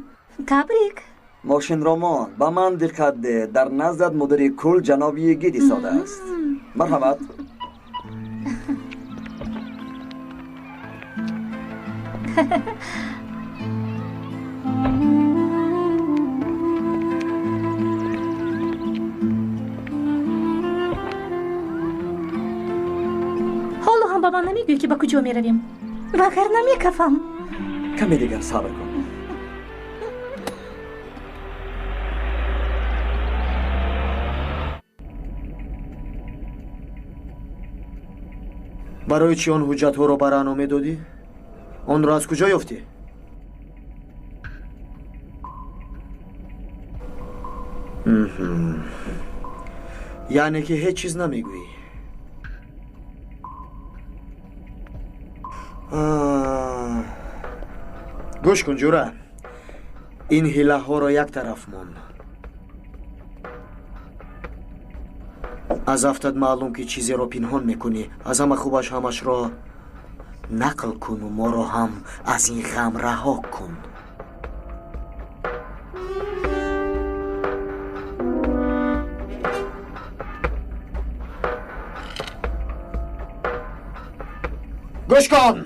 Табрик.
Мошинро мон, ба ман диққат деҳ. Дар наздат мудири кул ҷаноби Йигит истодааст. Марҳамат.
Ҳоло ҳам ба ман намегӯӣ ки ба куҷо меравем, вагарна мекафам.
Каме дигар сабр кун.
Барои чӣ он ҳуҷҷатҳоро ба Рано медодӣ? Онро аз куҷо ёфтӣ? Яъне ки ҳеҷ чиз намегӯӣ. Гӯш кун, ҷура. Ин ҳилаҳоро як тараф мон. Аз афтат маълум ки чизеро пинҳон мекунӣ. Аз ҳама хубаш ҳамашро нақл куну моро ҳам аз ин ғам раҳо кун. Гӯш кун!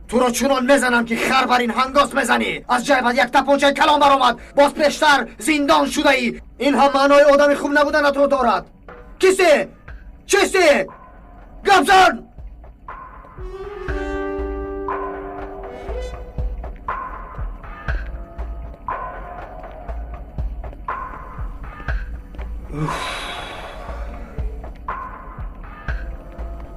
Туро чунон мезанам ки хар бар ин ҳангос мезанӣ. Аз ҷайбат як тапончаи калон баромад. Боз пештар зиндон шудаӣ. Ин ҳам маънои одами хуб набуданатро дорад. Кисти? Чисти? Гап зан!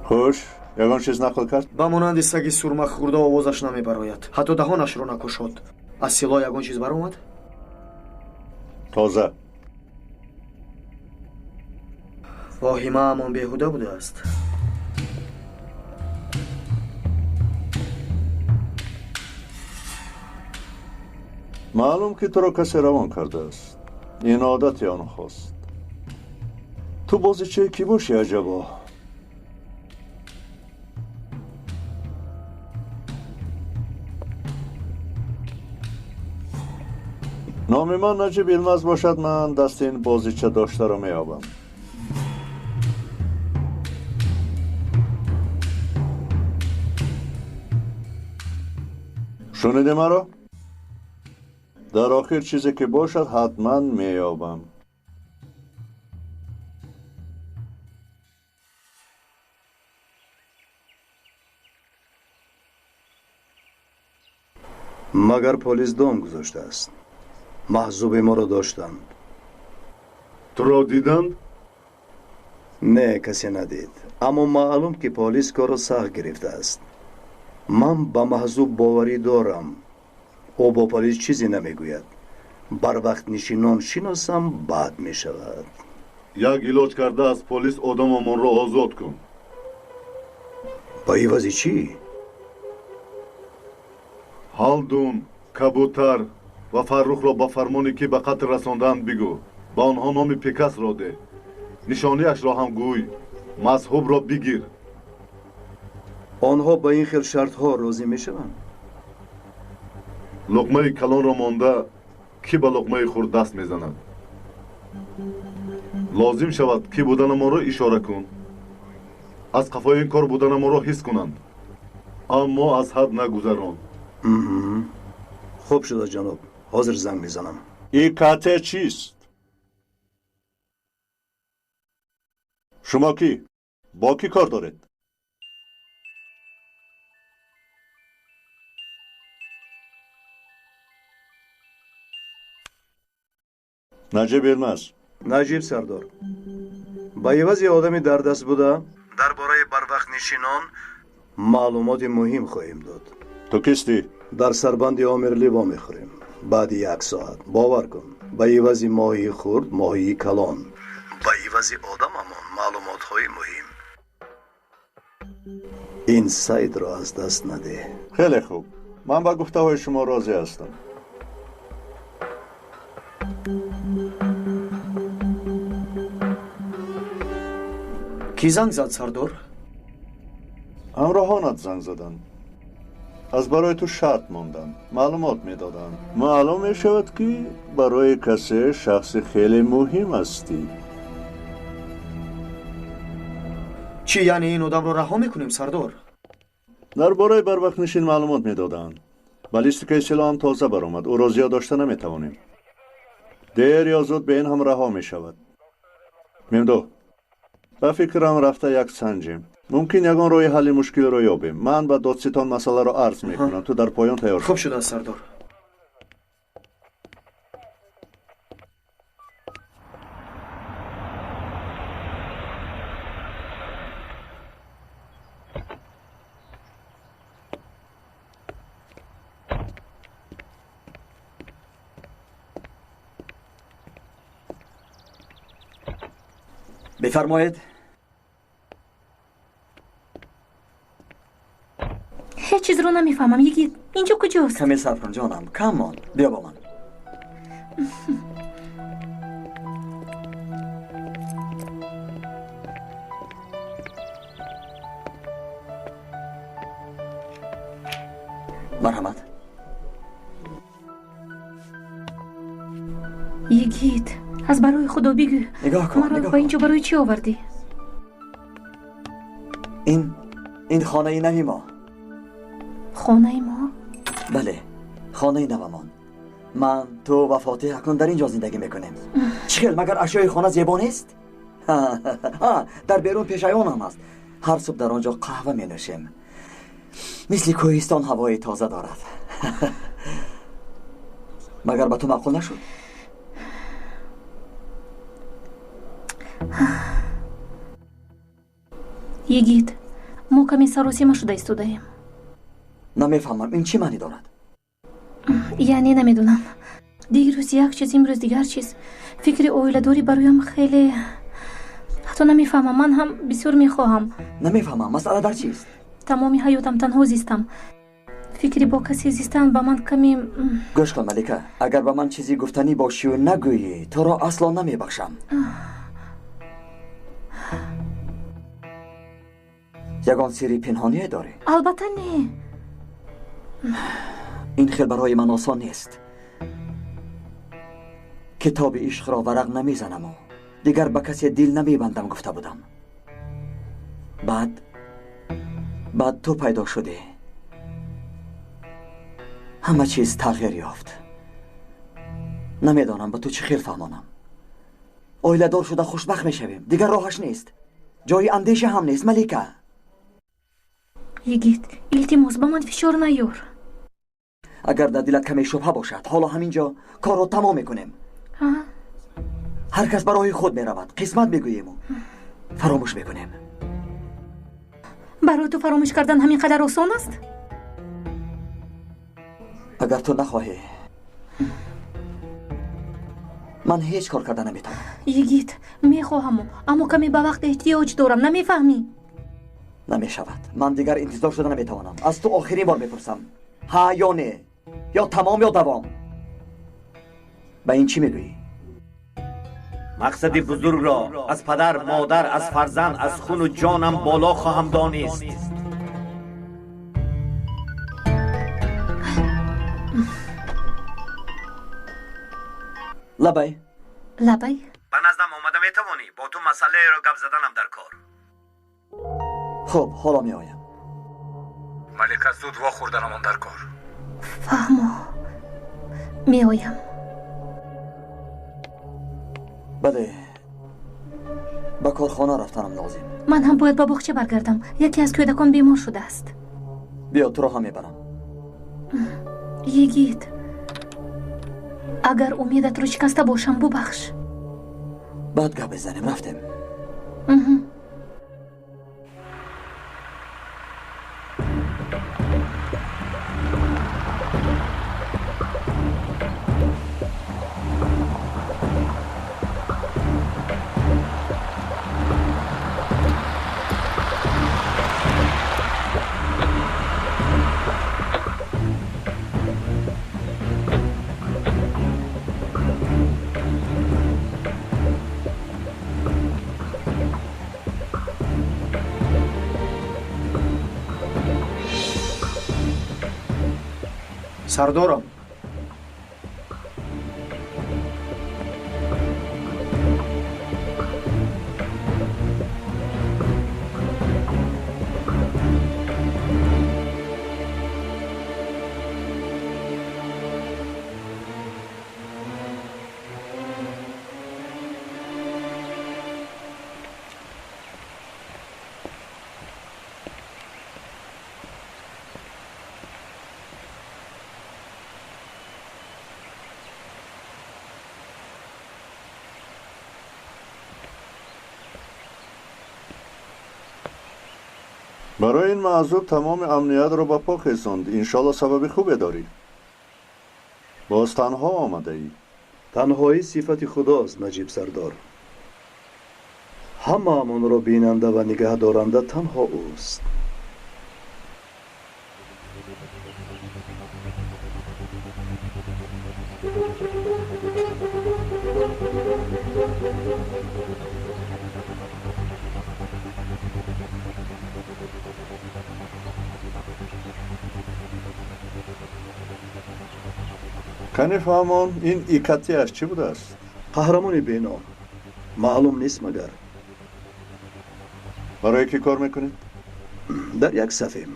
Хуш, ягон чиз нақл кард?
Ба монанди саги сурмахӯрда овозаш намебарояд. Ҳатто даҳонашро накушод. Аз силоҳ ягон чиз баромад?
Тоза.
Воҳимаамон беҳуда будааст.
Маълум ки туро касе равон кардааст. Ин одати онҳост. Ту бозичаи кӣ бошӣ аҷабо? Номи ман Наҷиб Илмаз бошад, ман дасти ин бозича доштаро меёбам. Шуниди маро? Дар охир чизе ки бошад, ҳатман меёбам.
Магар полис дом гузоштааст. Маҳзуби моро доштанд.
Туро диданд?
Не, касе надид. Аммо маълум, ки полис корро сахт гирифтааст. Ман ба маҳзуб боварӣ дорам. Ӯ бо полис чизе намегӯяд. Барвақтнишинон шиносам, бад мешавад.
Як илоҷ карда аз полис одамамонро озод кун.
Ба ивази чӣ?
Ҳалдун, Кабутар ва Фаррухро ба фармоне, ки ба қатл расондаанд, бигӯ. Ба онҳо номи Пикасро деҳ. Нишониашро ҳам гӯй. Мазҳубро бигир.
Онҳо ба ин хел шартҳо розӣ мешаванд?
Луқмаи калонро монда, кӣ ба луқмаи хурд даст мезанад? Лозим шавад, кӣ буданамонро ишора кун. Аз қафои ин кор буданамонро ҳис кунанд. Аммо аз ҳад нагузарон.
Хуб шуда, ҷаноб. Ҳозир занг мезанам.
ИКТ чист? Шумо кӣ? Бо кӣ кор доред? Наҷиб Елмаз.
Наҷиб сардор. Ба ивази одами дар даст буда, дар бораи барвақтнишинон маълумоти муҳим хоҳем дод.
Ту кистӣ?
Дар сарбанди Омирли вомехӯрем. Баъди як соат. Бовар кун, ба ивази моҳии хурд моҳии калон. Ба ивази одамамон маълумотҳои муҳим. Ин сайдро аз даст надеҳ.
Хеле хуб. Ман ба гуфтаҳои шумо розӣ ҳастам.
Кӣ занг зад, сардор?
Ҳамроҳонат занг заданд. Аз барои ту шарт монданд, маълумот медоданд. Маълум мешавад, ки барои касе шахси хеле муҳим ҳастӣ.
Чӣ, яъне ин одамро раҳо мекунем, сардор?
Дар бораи барвақтнишин маълумот медоданд. Баллистикаи силоҳ ҳам тоза баромад. Ӯро зиёд дошта наметавонем. Дер ё зуд ба ин ҳам раҳо мешавад. Мемдо, ба фикрам рафта як санҷем. Мумкин ягон роҳи ҳалли мушкилро ёбем. Ман ба додситон масъаларо арз мекунам. Ту дар поён тайёр шав.
Хуб шудааст, сардор.
Бифармоед.
Ҳеҷ чизро намефаҳмам, Йигит. Инҷо куҷост?
Каме сабр кун, ҷонам. Кам мон. Биё бо ман. Марҳамат.
Йигит, аз барои Худо бигӯ.
Нигоҳ кун,
Маро
нигоҳ
ба
кун.
инҷо барои чӣ овардӣ?
Ин хонаи нави мо.
Хонаи мо?
Бале, хонаи навамон. Ман, ту ва Фотиҳ акнун дар ин ҷо зиндагӣ мекунем. Чӣ хел, магар ашёи хона зебо нест? Дар берун пешайвон ҳам аст. Ҳар субҳ дар он ҷо қаҳва менӯшем. Мисли кӯҳистон ҳавои тоза дорад. Магар ба ту маъқул нашуд?
Йигит, мо каме саросема шуда истодаем.
Намефаҳмам, ин чӣ маънӣ дорад?
Яъне намедонам. Дирӯз як чиз, имрӯз дигар чиз. Фикри оиладорӣ бароям хеле, ҳатто намефаҳмам, ман ҳам бисёр мехоҳам.
Намефаҳмам, масъала дар чист?
Тамоми ҳаётам танҳо зистам. Фикри бо касе зистан ба ман каме
Гӯш кун, Малика, агар ба ман чизе гуфтанӣ бошию нагӯӣ, туро асло намебахшам. Ягон сирри пинҳоние дорӣ?
Албатта, не.
Ин хел барои ман осон нест. Китоби ишқро варақ намезанаму дигар ба касе дил намебандам гуфта будам. Баъд ту пайдо шудӣ. Ҳама чиз тағйир ёфт. Намедонам ба ту чӣ хел фаҳмонам. Оиладор шуда хушбахт мешавем. Дигар роҳаш нест. Ҷои андеша ҳам нест, Малика.
Йигит, илтимос, ба ман фишор наёр.
Агар дар дилат каме шубҳа бошад, ҳоло ҳамин ҷо корро тамом мекунем. Ҳар кас ба роҳи худ меравад, қисмат мегӯему фаромӯш мекунем.
Барои ту фаромӯш кардан ҳамин қадар осон аст?
Агар ту нахоҳӣ, ман ҳеҷ кор карда наметавонам.
Йигит, мехоҳаму, аммо каме ба вақт эҳтиёҷ дорам, намефаҳмӣ?
Намешавад. Ман дигар интизор шуда наметавонам. Аз ту охирин бор мепурсам. Ҳа ё не? Ё тамом ё давом. Ба ин чӣ мегӯӣ?
Мақсади бузургро аз падар, модар, аз фарзанд, аз хуну ҷонам боло хоҳам донист.
Лабай.
Лабай.
Ба наздам омада метавонӣ? Бо ту масъалаеро гап заданам дар кор.
Хуб, ҳоло меоям.
Малика, зуд вохӯрданамон дар кор.
Фаҳмо, меоям.
Бале, ба корхона рафтанам лозим.
Ман ҳам бояд ба боғча баргардам. Яке аз кӯдакон бемор шудааст.
Биё, туро ҳам мебарам.
Йигит, агар умедатро шикаста бошам, бубахш.
Баъд гап мезанем. Рафтем.
Сардорам.
Барои ин маъзуб тамоми амниятро ба по хезонд. Иншолло сабаби хубе дорӣ. Боз танҳо омадаӣ.
Танҳоӣ сифати худост, Наҷиб сардор. Ҳамаамонро бинанда ва нигаҳдоранда танҳо ӯст.
Кани фаҳмон, ин икатиаш чӣ будааст?
Қаҳрамони беном. Маълум нест магар.
Барои кӣ кор мекунед?
Дар як сафем.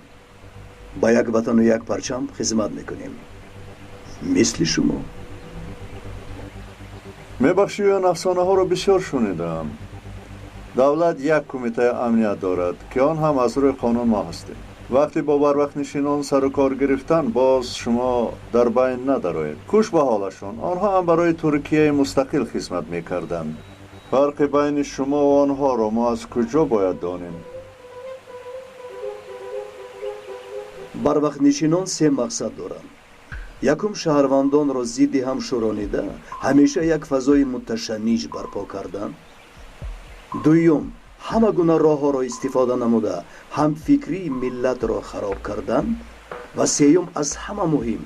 Ба як ватану як парчам хизмат мекунем. Мисли шумо.
Мебахшӣ, ин афсонаҳоро бисёр шунидаам. Давлат як кумитаи амният дорад, ки он ҳам аз рӯи қонун мо ҳастем. Вақте бо барвақтнишинон сару кор гирифтан, боз шумо дар байн надароед. Куш ба ҳолашон, онҳо ҳам барои Туркияи мустақил хизмат мекарданд. Фарқи байни шумо ва онҳоро мо аз куҷо бояд донем?
Барвақтнишинон се мақсад доранд. Якум, шаҳрвандонро зидди ҳам шӯронида, ҳамеша як фазои муташанниҷ барпо кардан. Дуюм, ҳама гуна роҳҳоро истифода намуда, ҳамфикрии миллатро хароб кардан. Ва сеюм, аз ҳама муҳим,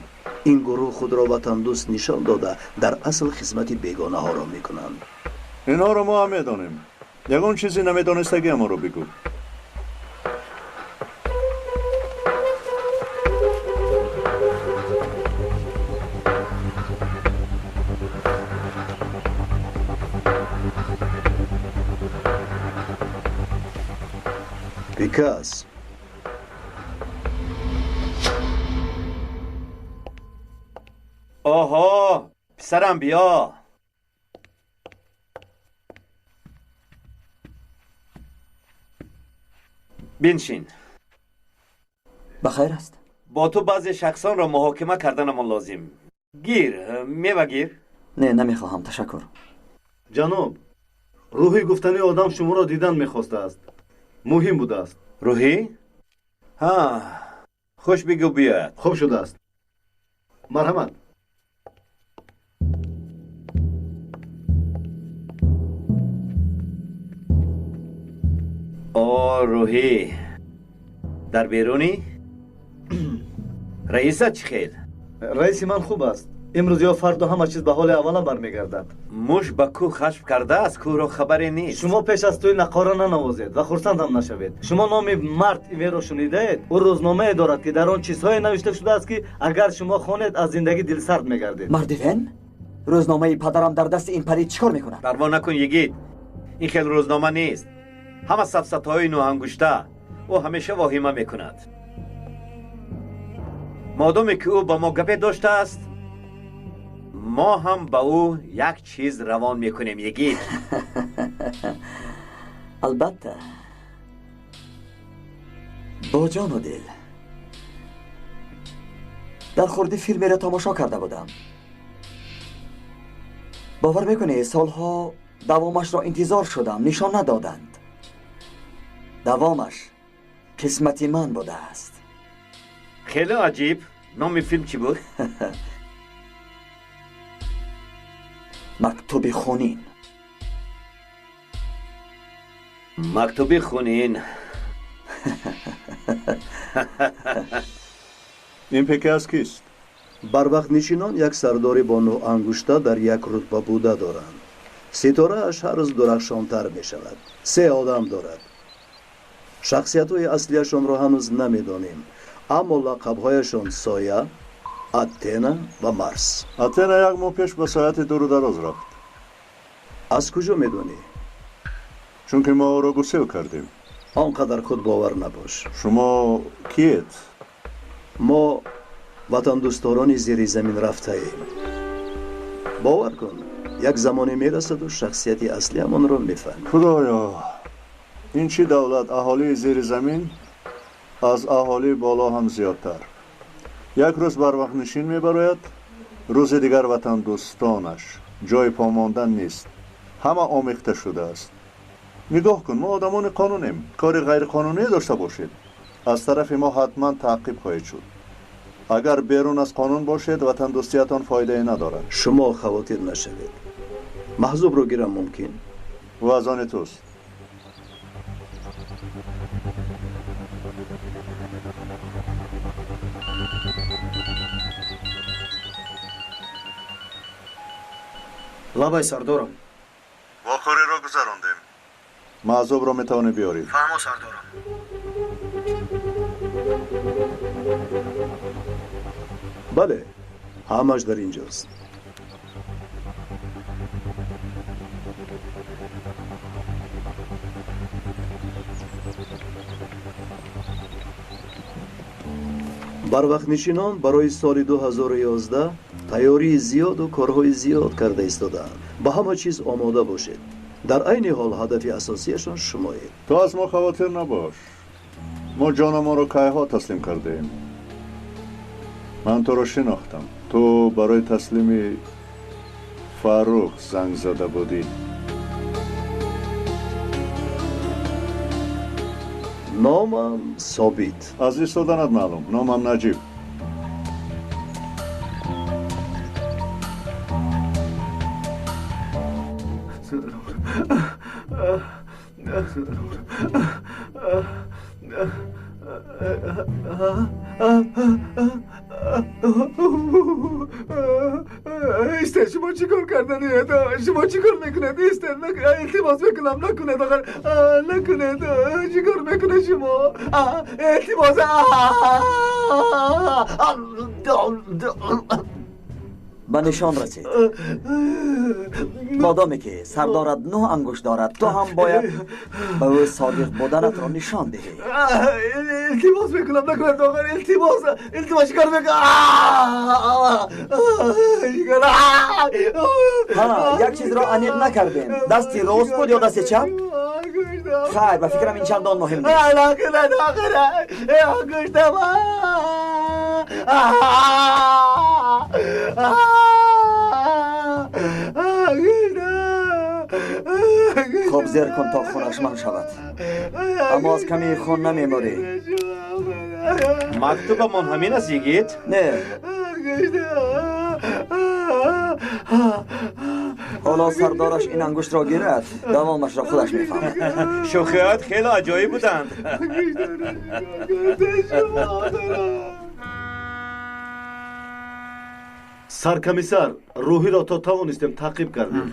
ин гурӯҳ худро ватандӯст нишон дода, дар асл хизмати бегонаҳоро мекунанд.
Инҳоро мо ҳам медонем. Ягон чизе намедонистагиамонро бигӯ.
Because
оҳо, писарам, биё. Биншин.
Ба хайр аст?
Бо ту баъзе шахсонро муҳокима карданамон лозим. Гир, мева гир.
Не, намехоҳам, ташаккур.
Ҷаноб, Рӯҳӣ гуфтани одам шуморо дидан мехостааст. Муҳим будааст.
Рӯҳӣ? Ҳа, хуш бигӯ биёяд.
Хуб шудааст. Марҳамат.
О, Рӯҳӣ, дар берунӣ? Раисат чӣ хел?
Раиси ман хуб аст. Имрӯз ё фардо ҳама чиз ба ҳоли аввала бармегардад.
Муш ба кӯҳ хашм кардааст, кӯҳро хабаре нест.
Шумо пеш аз тӯй нақора нанавозед ва хурсанд ҳам нашавед. Шумо номи Март Иверо шунидаед? Ӯ рӯзномае дорад, ки дар он чизҳое навишта шудааст, ки агар шумо хонед, аз зиндагӣ дилсард мегардед.
Мард Ивен? Рӯзномаи падарам дар дасти ин палид чӣ кор мекунад?
Парво накун, йигит. Ин хел рӯзнома нест. Ҳама сафсатаҳои нӯҳангушта. Ӯ ҳамеша воҳима мекунад. Модоме ки ӯ ба мо гапе доштааст, мо ҳам ба ӯ як чиз равон мекунем, йигит.
Албатта, бо ҷону дил. Дар хурдӣ филмеро тамошо карда будам. Бовар мекунӣ, солҳо давомашро интизор шудам, нишон надоданд. Давомаш қисмати ман будааст.
Хеле аҷиб. Номи филм чӣ буд?
Мактуби хунин.
Мактуби хунин.
Ин пеки аз кист?
Барвақтнишинон як сардори бо нӯҳангушта дар як рутба буда доранд. Ситорааш ҳар рӯз дурахшонтар мешавад. Се одам дорад. Шахсиятҳои аслияшонро ҳанӯз намедонем, аммо лақабҳояшон Соя, Атена ва Марс.
Атена як моҳ пеш ба сояти дуру дароз рафт.
Аз куҷо медонӣ?
Чунки мо ӯро гусел кардем.
Он қадар худбовар набош.
Шумо киед?
Мо ватандӯстдорони зери замин рафтаем. Бовар кун, як замоне мерасаду шахсияти аслиамонро мефаҳмем.
Худоё, ин чӣ давлат? Аҳолии зери замин аз аҳолии боло ҳам зиёдтар. Як рӯз барвақтнишин мебарояд, рӯзи дигар ватандӯстонаш. Ҷои помондан нест. Ҳама омехта шудааст. Нигоҳ кун, мо одамони қонунем. Кори ғайриқонунӣ дошта бошед, аз тарафи мо ҳатман таъқиб хоҳед шуд. Агар берун аз қонун бошед, ватандӯстиятон фоидае надорад.
Шумо хавотир нашавед. Маҳзубро гирам мумкин?
Ӯ аз они туст.
Лабай, сардорам.
Вохӯриро гузарондем. Маъзубро метавонӣ биёрӣ.
Фаҳмо, сардорам.
Бале, ҳамаш дар инҷост. Барвақтнишинон барои соли 2011 тайёрии зиёду корҳои зиёд карда истодаанд. Ба ҳама чиз омода бошед. Дар айни ҳол ҳадафи асосияшон шумоед.
Ту аз мо хавотир набош. Мо ҷонамонро кайҳо таслим кардаем. Ман туро шинохтам. Ту барои таслими Фаррух занг зада будӣ.
Номам Собит.
Аз истоданат маълум. Номам Наҷиб.
Истед, шумо чӣ кор карданед? Шумо чӣ кор мекунед? Истед, илтимос мекунам, накунед, охир накунед. Чӣ кор мекунед шумо? Илтимос.
Ба нишон расид. Модоме ки сардорат нӯҳ ангушт дорад, ту ҳам бояд ба ӯ содиқ буданатро нишон диҳӣ.
Илтимос мекунам, накунед, охир илтимос. Илтимос, чӣ кор мекунед?
Ҳа, як чизро аниқ накардем. Дасти рост буд ё дасти чап? Хайр, ба фикрам ин чандон муҳим нест.
Накунед, охир ангуштам.
Хуб зер кун то хунаш ман шавад. Аммо аз камии хун намемурӣ.
Мактубамон ҳамин аст, йигит?
Не. Ҳоло сардораш ин ангуштро гирад, давомашро худаш мефаҳмад.
Шӯхиҳоят хеле аҷоиб буданд.
Саркомиссар, рӯҳиро то тавонистем таъқиб кардем.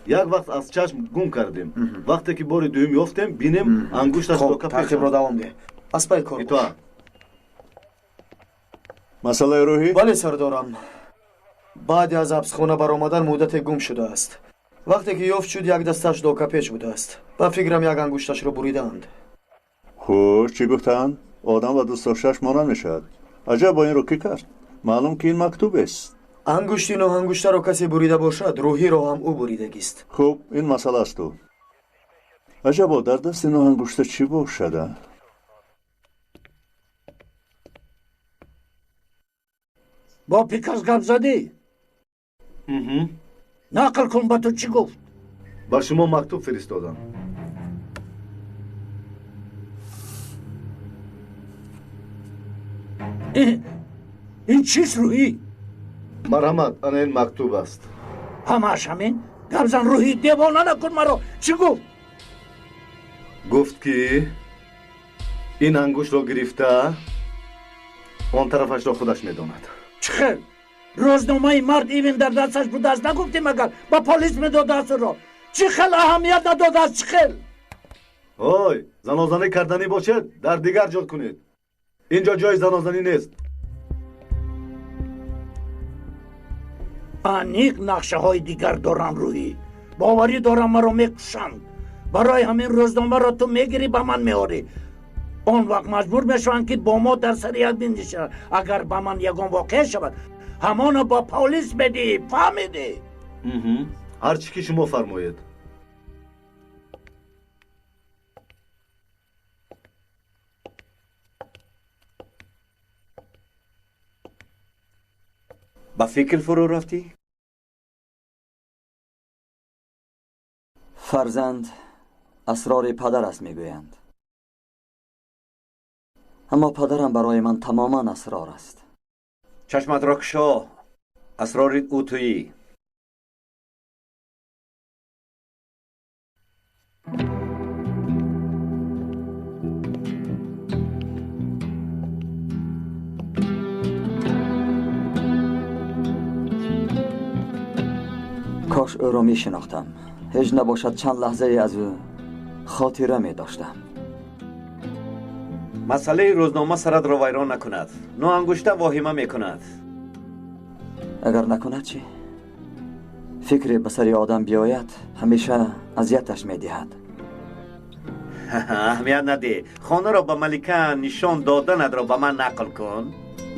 Як вақт аз чашм гум кардем. Вақте ки бори дуюм ёфтем, бинем ангушташ
Хоб, таъқибро давом деҳ. Аз пай кор бош.
Масъалаи рӯҳӣ?
Бале, сардорам. Баъди аз ҳабсхона баромадан муддате гум шудааст. Вақте ки ёфт шуд, як дасташ докапеч будааст. Ба фикрам, як ангушташро буридаанд.
Хуш, чӣ гуфтаанд? Одам ба дӯстдоштааш монанд мешавад. Аҷаб, бо инро кӣ кард? Маълум, ки ин мактубест.
Ангушти ноҳангуштаро касе бурида бошад, рӯҳиро ҳам ӯ буридагист.
Хуб, ин масъала аст ӯ. Аҷабо, дар дасти ноҳангушта чӣ бошад, а?
Бо Пикас гап задӣ? Нақл кун, ба ту чӣ гуфт?
Ба шумо мактуб фиристодам.
Ин чист, рӯҳӣ?
Марҳамат, ана ин мактуб аст.
Ҳамааш ҳамин? Гап зан, рӯҳӣ, девона накун маро. Чӣ гуфт?
Гуфт, ки ин ангуштро гирифта, он тарафашро худаш медонад.
Чӣ хел? Рӯзномаи мард Ивин дар дасташ будааст, нагуфтӣ магар? Ба полис медодааст ӯро. Чӣ хел аҳамият надодааст, чӣ хел?
Ой, занозанӣ карданӣ бошед, дар дигар ҷо кунед. Ин ҷо ҷои занозанӣ нест.
Аниқ нақшаҳои дигар дорам, рӯҳӣ. Боварӣ дорам, маро мекушанд. Барои ҳамин рӯзномаро ту мегирӣ, ба ман меорӣ. Он вақт маҷбур мешаванд, ки бо мо дар сари як бинишинанд. Агар ба ман ягон воқеа шавад, ҳамоно ба полис медиҳӣ, фаҳмидӣ?
Ҳар чӣ ки шумо фармоед.
Ба фикр фурӯ рафтӣ?
Фарзанд асрори падар аст, мегӯянд. Аммо падарам барои ман тамоман асрор аст.
Чашматро кушо, асрори ӯ туӣ.
Кош ӯро мешинохтам. Ҳеҷ набошад, чанд лаҳзае аз ӯ хотира медоштам.
Масъалаи рӯзнома саратро вайрон накунад. Ноангушта воҳима мекунад.
Агар накунад чӣ? Фикре ба сари одам биёяд, ҳамеша азияташ медиҳад.
Аҳамият надеҳ. Хонаро ба Малика нишон доданатро ба ман нақл кун.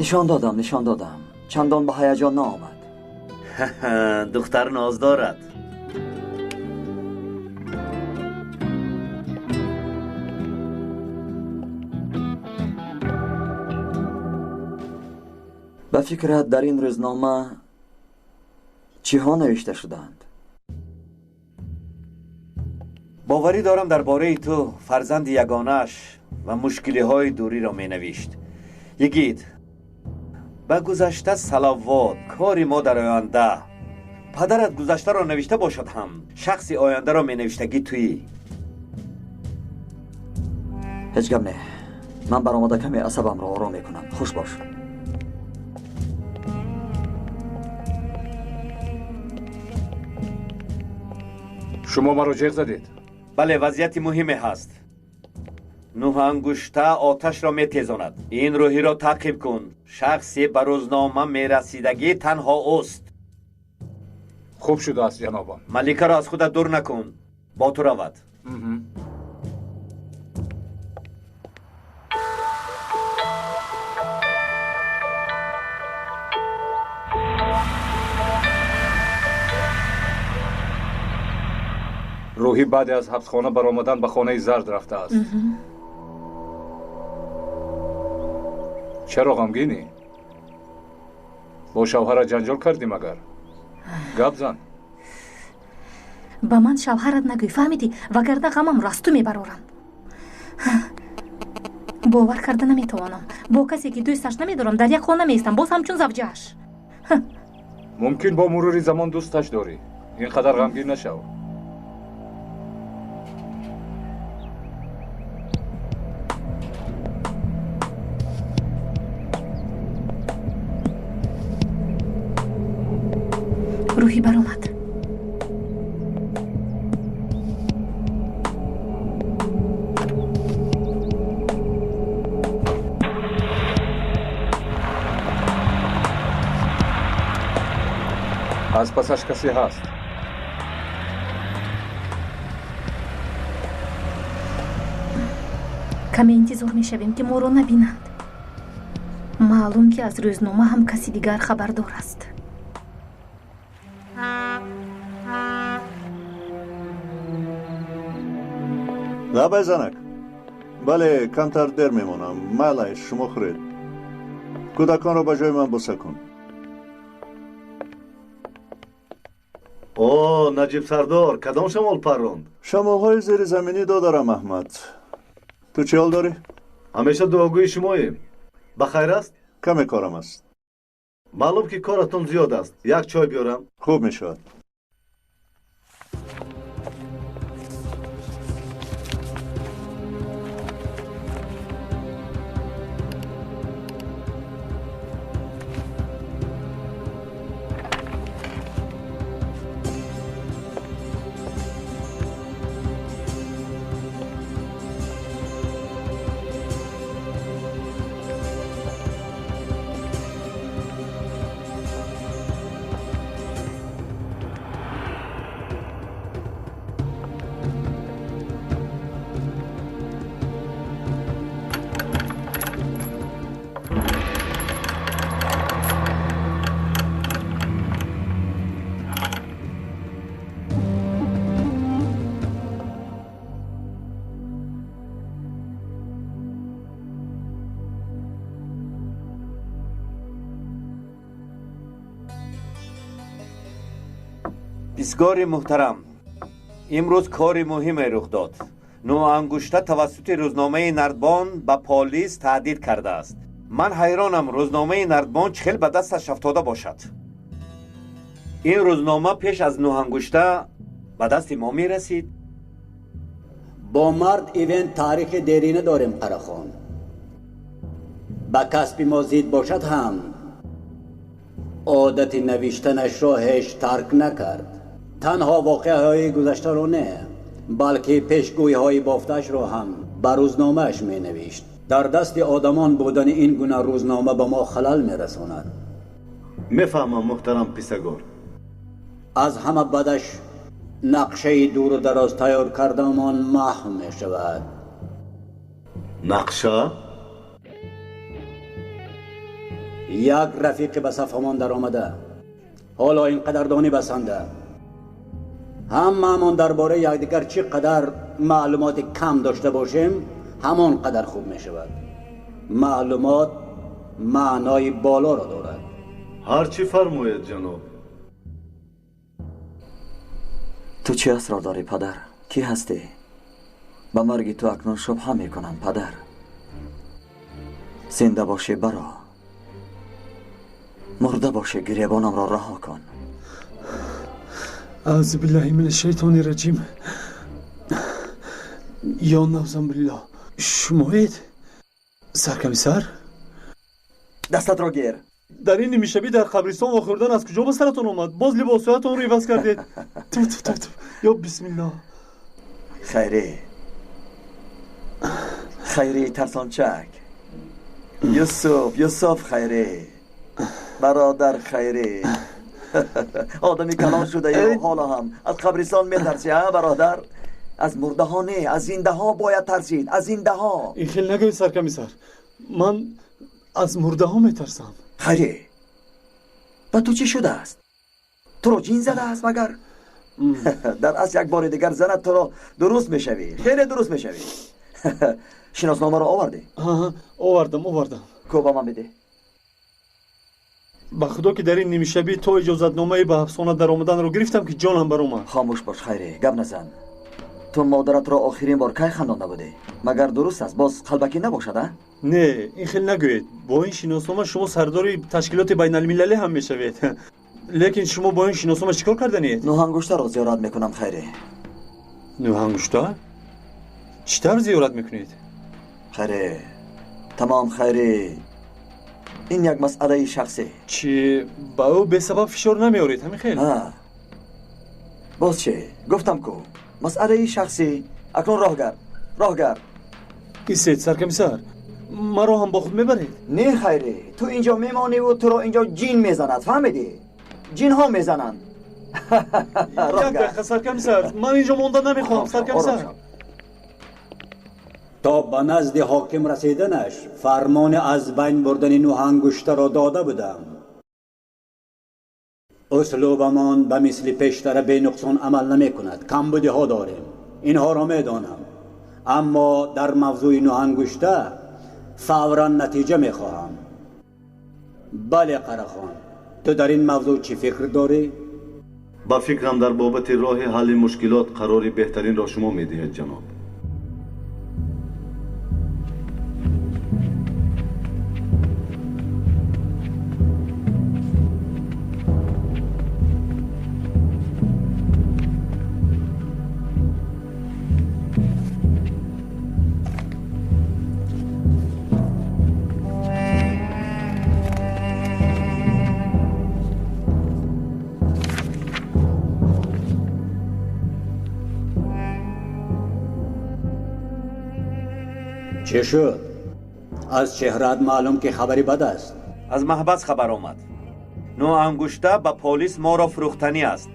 Нишон додам, нишон додам. Чандон ба ҳаяҷон наомад.
Духтар ноз дорад.
Ба фикрат, дар ин рӯзнома чиҳо навишта шудаанд?
Боварӣ дорам, дар бораи ту, фарзанди ягонааш ва мушкилиҳои дуриро менавишт. Йигит, ба гузашта салавот, кори мо дар оянда. Падарат гузаштаро навишта бошад ҳам, шахси ояндаро менавиштагӣ туӣ.
Ҳеҷ гап не. Ман баромада каме асабамро ором мекунам. Хуш бош.
Шумо маро ҷеғ задед?
Бале, вазъияти муҳиме ҳаст. Нӯҳангушта оташро метезонад. Ин рӯҳиро таъқиб кун. Шахсе ба рӯзнома мерасидагӣ танҳо ӯст.
Хуб шудааст, ҷанобам.
Маликаро аз худат дур накун. Бо ту равад.
Рӯҳӣ баъде аз ҳабсхона баромадан ба хонаи зард рафтааст. Чаро ғамгинӣ? Бо шавҳара ҷанҷол кардӣ магар? Гап зан.
Ба ман шавҳарат нагӯй, фаҳмидӣ? Вагарна ғамамро аз ту мебарорам. Бовар карда наметавонам. Бо касе ки дӯсташ намедорам, дар як хона меистам, боз ҳамчун завҷааш.
Мумкин бо мурури замон дӯсташ дорӣ. Ин қадар ғамгин нашав.
Рӯҳӣ баромад.
Аз пасаш касе ҳаст.
Каме интизор мешавем, ки моро набинанд. Маълум, ки аз рӯзнома ҳам каси дигар хабардор аст.
Лабай занак. Бале, камтар дер мемонам. Майлай, шумо хӯред. Кӯдаконро ба ҷои ман боса кун.
О, Наҷиб сардор, кадом шамол парронд?
Шамолҳои зеризаминӣ додарам, Аҳмад. Ту чӣ ҳол дорӣ?
Ҳамеша дуогӯи шумоем. Ба хайр аст?
Каме корам аст.
Маълум, ки коратон зиёд аст. Як чой биёрам?
Хуб мешавад.
Писгори муҳтарам, имрӯз кори муҳиме рух дод. Нӯангушта тавассути рӯзномаи Нардбон ба полис таҳдид кардааст. Ман ҳайронам, рӯзномаи Нардбон чӣ хел ба дасташ афтода бошад. Ин рӯзнома пеш аз нӯҳангушта ба дасти мо мерасид.
Бо мард ивент таърихи дерина дорем, Қарахон. Ба касби мо зид бошад ҳам, одати навиштанашро ҳеҷ тарк накард. Танҳо воқеаҳои гузаштаро не, балки пешгӯиҳои бофтаашро ҳам ба рӯзномааш менавишт. Дар дасти одамон будани ин гуна рӯзнома ба мо халал мерасонад.
Мефаҳмам, муҳтарам писагор.
Аз ҳама бадаш нақшаи дуру дароз тайёр кардаамон маҳв мешавад.
Нақша?
Як рафиқи ба сафамон даромада. Ҳоло ин қадрдонӣ басанда. Ҳамаамон дар бораи якдигар чӣ қадар маълумоти кам дошта бошем, ҳамон қадар хуб мешавад. Маълумот маънои болоро дорад.
Ҳар чӣ фармоед, ҷаноб.
Ту чӣ асрор дорӣ, падар? Кӣ ҳастӣ? Ба марги ту акнун шубҳа мекунам, падар. Зинда бошӣ, баро. Мурда бошӣ, гиребонамро раҳо кун.
Аъузу биллаҳи мина шайтони раҷим. Ё навзамбиллоҳ. Шумоед? Саркамисар?
Дастатро гир.
Дар ин нимшабӣ дар қабристон вохӯрдан аз куҷо ба саратон омад? Боз либосҳоятонро иваз кардед. Туф туф туф туф. Ё бисмиллоҳ.
Хайрӣ. Хайрӣ тарсончак. Юсуф, Юсуф Хайрӣ. Бародар Хайрӣ. Одами калон шудаӣ ҳоло ҳам аз қабристон метарсӣ, ҳа бародар? Аз мурдаҳо не, аз зиндаҳо бояд тарсид, аз зиндаҳо.
Ин хел нагӯед, саркамисар. Ман аз мурдаҳо метарсам.
Хайрӣ, ба ту чӣ шудааст? Туро ҷин задааст магар? Дар асл як бори дигар занат туро дуруст мешавӣ, хеле дуруст мешавӣ. Шиносномаро овардӣ?
Овардам, овардам.
Ко ба ман бидеҳ.
Ба худо ки дар ин нимшабӣ то иҷозатномаи ба ҳабсхона даромаданро гирифтам ки ҷонам баромад.
Хомӯш бош Хайрӣ, гап назан. Ту модаратро охирин бор кай хандонда будӣ? Магар дуруст аст, боз қалбакӣ набошад, а?
Не, ин хел нагӯед. Бо ин шиноснома шумо сардори ташкилоти байналмилалӣ ҳам мешавед. Лекин шумо бо ин шиноснома чӣ кор карданиед?
Нӯҳангуштаро зиёрат мекунам, Хайрӣ.
Нӯҳангушта? Чӣ тавр зиёрат мекунед?
Хайрӣ, тамом Хайрӣ, ин як масъалаи шахсӣ.
Чӣ ба ӯ бесабаб фишор намеоред, ҳамин хел?
Боз чӣ? Гуфтам ку, масъалаи шахсӣ. Акнун роҳ гард, роҳ гард.
Истед, саркомиссар, маро ҳам бо худ мебаред?
Не Хайрӣ, ту инҷо мемониву туро инҷо ҷин мезанад, фаҳмидӣ? Ҷинҳо мезананд.
Як дақиқа саркомиссар, ман инҷо монда намехоҳам, саркомиссар.
То ба назди ҳоким расиданаш фармони аз байн бурдани нӯҳангуштаро дода будам. Услубамон ба мисли пештара бенуқсон амал намекунад. Камбудиҳо дорем, инҳоро медонам, аммо дар мавзӯи нӯҳангушта фавран натиҷа мехоҳам. Бале Қарахон, ту дар ин мавзӯъ чӣ фикр дорӣ?
Ба фикрам дар бобати роҳи ҳалли мушкилот қарори беҳтаринро шумо медиҳед, ҷаноб.
چه شد؟ از چهره‌ات معلوم که خبری بد است.
از محبس خبر آمد. نوانگشته به پلیس ما را فروختنی است.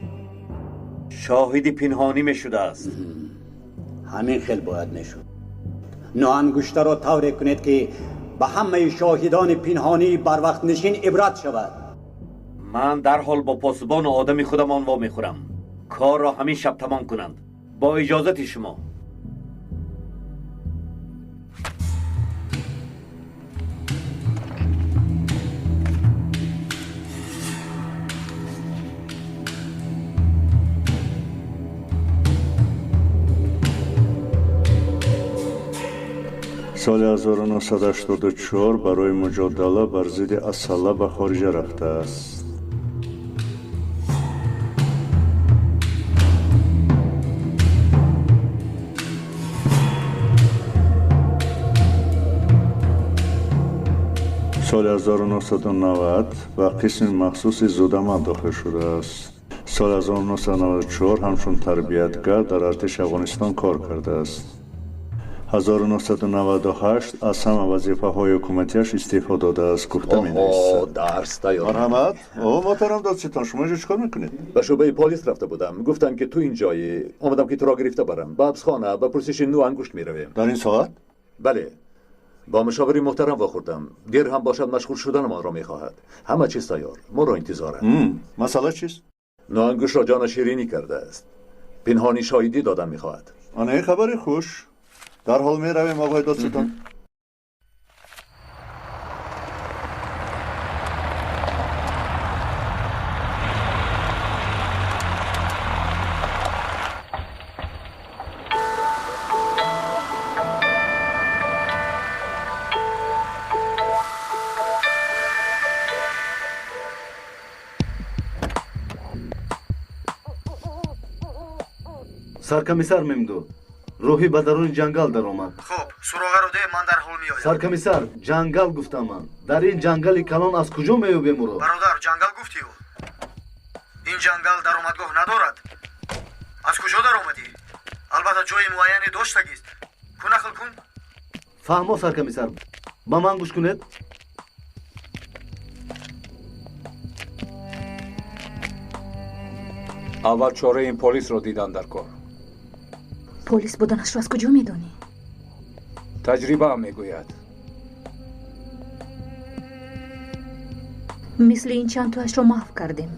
شاهد پنهانی می شده است.
همین خیل باید میشد. نوانگشته را طوری کنید که به همه شاهدان پنهانی بر وقت نشین عبرت شود.
من در حال با پاسبان و آدم خودمان وا میخورم. کار را همین شب تمام کنند. با اجازت شما.
Соли 1984 барои муҷодала бар зидди асала ба хориҷа рафтааст. Соли 1990 ба қисми махсуси зудамал дохил шудааст. Соли 1994 ҳамчун тарбиятгар дар артиши Афғонистон кор кардааст. 1998 аз ҳама вазифаҳои ҳукуматиаш истеъфо додааст, гуфта менависад.
Дарс тайёр.
Марҳамат. О, муҳтарам додситон, шумо инҷо чӣ кор мекунед?
Ба шӯъбаи полис рафта будам. Гуфтанд ки ту инҷоӣ. Омадам ки туро гирифта барам. Ба ҳабсхона, ба пурсиши нӯ ангушт меравем.
Дар ин соат?
Бале. Бо мушовири муҳтарам вохӯрдам. Дер ҳам бошад машғул шуданамонро мехоҳад. Ҳама чиз тайёр. Моро интизоранд.
Масъала чист?
Нӯ ангуштро ҷона ширинӣ кардааст. Пинҳонӣ шоҳидӣ додан мехоҳад.
Ана ин хабари хуш. Дар ҳол меравем, оғои додситон.
Саркомиссар Мемду, рӯҳӣ ба даруни ҷангал даромад.
Хуб, суроғаро деҳ, ман дар ҳол меоям.
Саркомиссар, ҷангал гуфтам ман. Дар ин ҷангали калон аз куҷо меёбем ӯро?
Бародар, ҷангал гуфтӣ ӯ. Ин ҷангал даромадгоҳ надорад. Аз куҷо даромадӣ? Албатта ҷои муайяне доштагист. Ку нақл кун.
Фаҳмо, саркомиссар, ба ман гӯш кунед.
Аввал чораи ин полисро дидан дар кор.
Полис буданашро аз куҷо медонӣ?
Таҷрибаам мегӯяд.
Мисли ин чанд туашро маҳв кардем.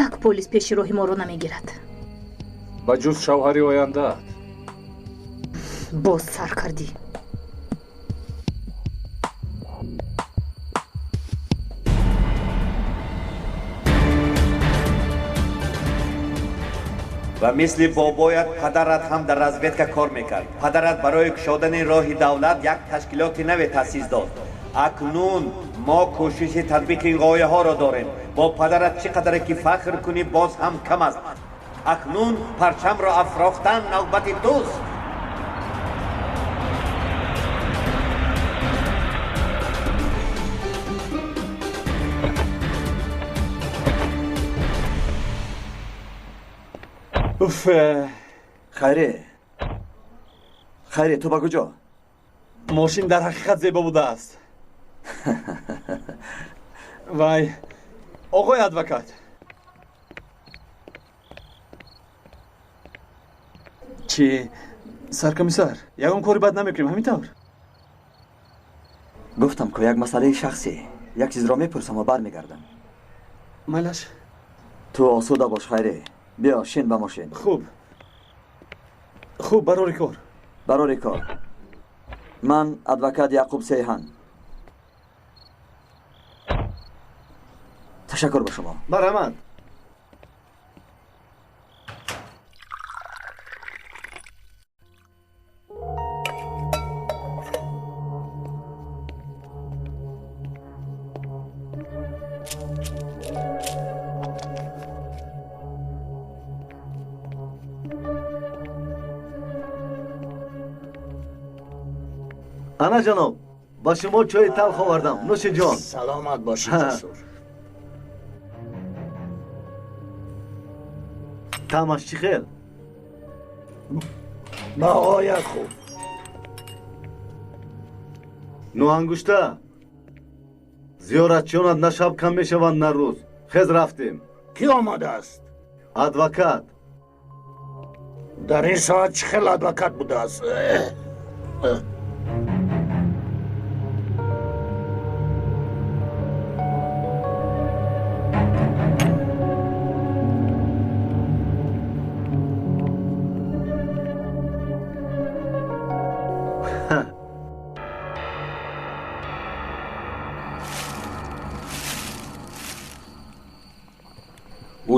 Як полис пеши роҳи моро намегирад.
Ба ҷуз шавҳари ояндаат.
Боз сар кардӣ.
Ва мисли бобоят падарат ҳам дар разведка кор мекард. Падарат барои кушодани роҳи давлат як ташкилоти наве таъсис дод. Акнун мо кӯшиши татбиқи ин ғояҳоро дорем. Бо падарат чӣ қадаре ки фахр кунӣ, боз ҳам кам аст. Акнун парчамро афрохтан навбати туст.
Уф!
Хайре, хайре, ту ба куҷо?
Мошин дар ҳақиқат зебо будааст. Вай, оғои адвокат. Чӣ, саркомиссар, ягон кори бад намекунем, ҳамин тавр?
Гуфтам ку, як масъалаи шахсӣ. Як чизро мепурсам ва бармегардам.
Майлаш.
Ту осуда бош, Хайре. Биё, шин ба мошин.
Хуб, хуб, барори кор.
Барори кор. Ман адвокат Яқуб Сейҳан. Ташаккур ба шумо.
Марҳамат. Ана ҷаноб, ба шумо чойи талх овардам. Нӯши ҷон.
Саломат бошӣ, Ҷасур.
Таъмаш чӣ хел?
Бағоят хуб.
Нӯҳангушта, зиёратчионат на шаб кам мешаванд, на рӯз. Хез, рафтем.
Кӣ омадааст?
Адвокат.
Дар ин соат чӣ хел адвокат будааст?
Ӯ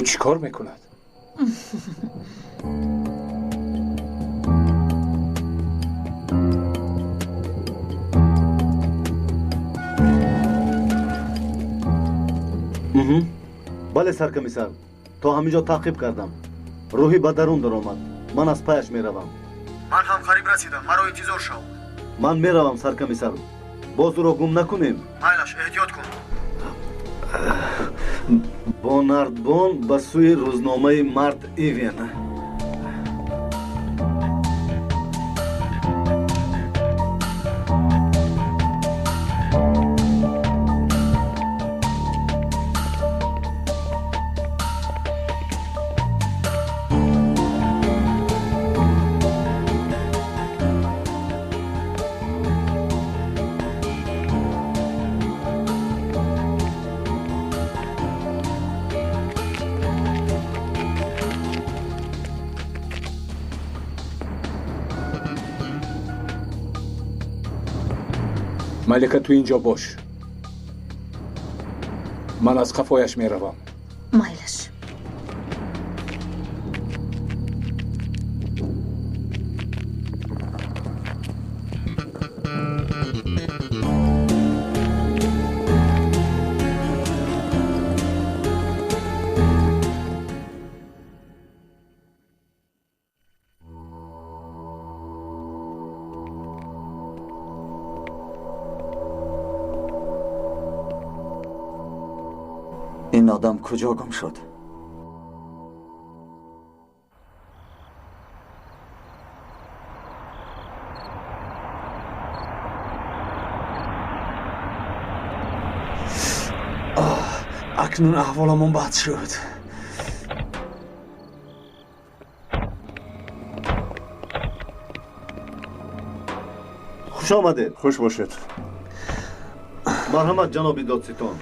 чӣ кор мекунад?
Бале, саркомиссар, то ҳамин ҷо таъқиб кардам. Рӯҳӣ ба дарун даромад. Ман аз паяш меравам.
Ман ҳам қариб расидам, маро интизор шав.
Ман меравам, саркомиссар, боз ӯро гум накунем.
Майлаш, эҳтиёт кун.
Бо нардбон ба сӯи рӯзномаи Март Ивен.
Малика, ту инҷо бош. Ман аз қафояш меравам.
Майлаш.
Ин одам куҷо гум шуд?
Акнун аҳволамон бад шуд.
Хуш омадед.
Хуш бошед.
Марҳамат, ҷаноби додситон.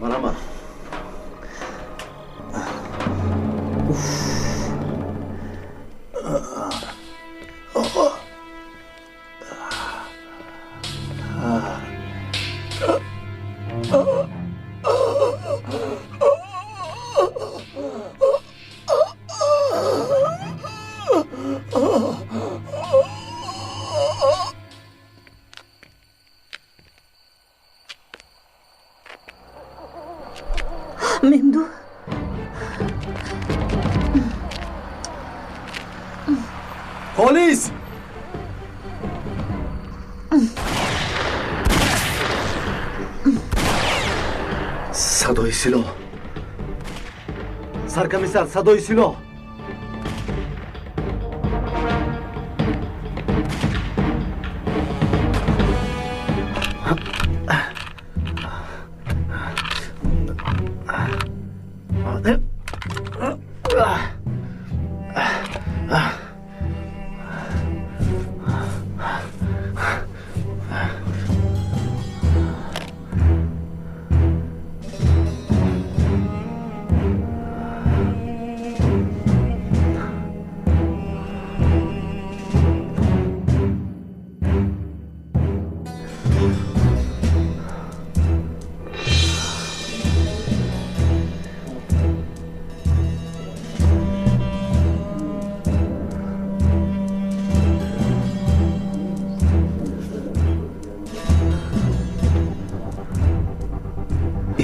Марҳамат.
Мемду,
полис!
Садои силоҳ, саркомиссар, садои силоҳ.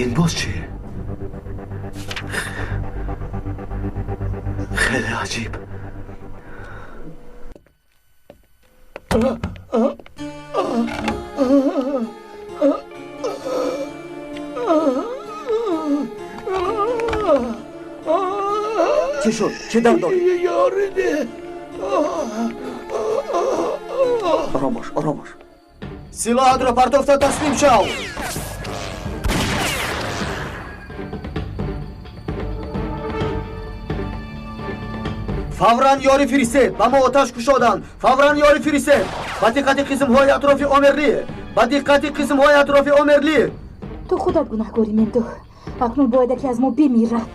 Ин боз чӣ? Хеле аҷиб.
Чӣ шуд? Чӣ дард дорӣ? Ором бош, ором бош.
Силоҳатро партофта таслим шав! Фавран ёрӣ фиристед, ба мо оташ кушоданд. Фавран ёрӣ фиристед. Ба диққати қисмҳои атрофи Омерли, ба диққати қисмҳои атрофи Омерли.
Ту худат гунаҳкорӣ, Мемду. Акнун бояд яке аз мо бимирад.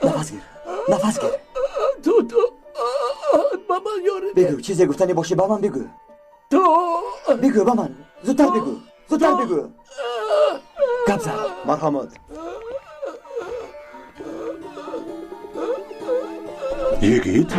Нафас гир, нафас гир.
Ту ба ман ёрӣ.
Бигӯ, чизе гуфтанӣ бошӣ ба ман бигӯ.
Ту
бигӯ ба ман, зудтар бигӯ, зудтар бигӯ. Гап зан.
Марҳамат.
Йигит?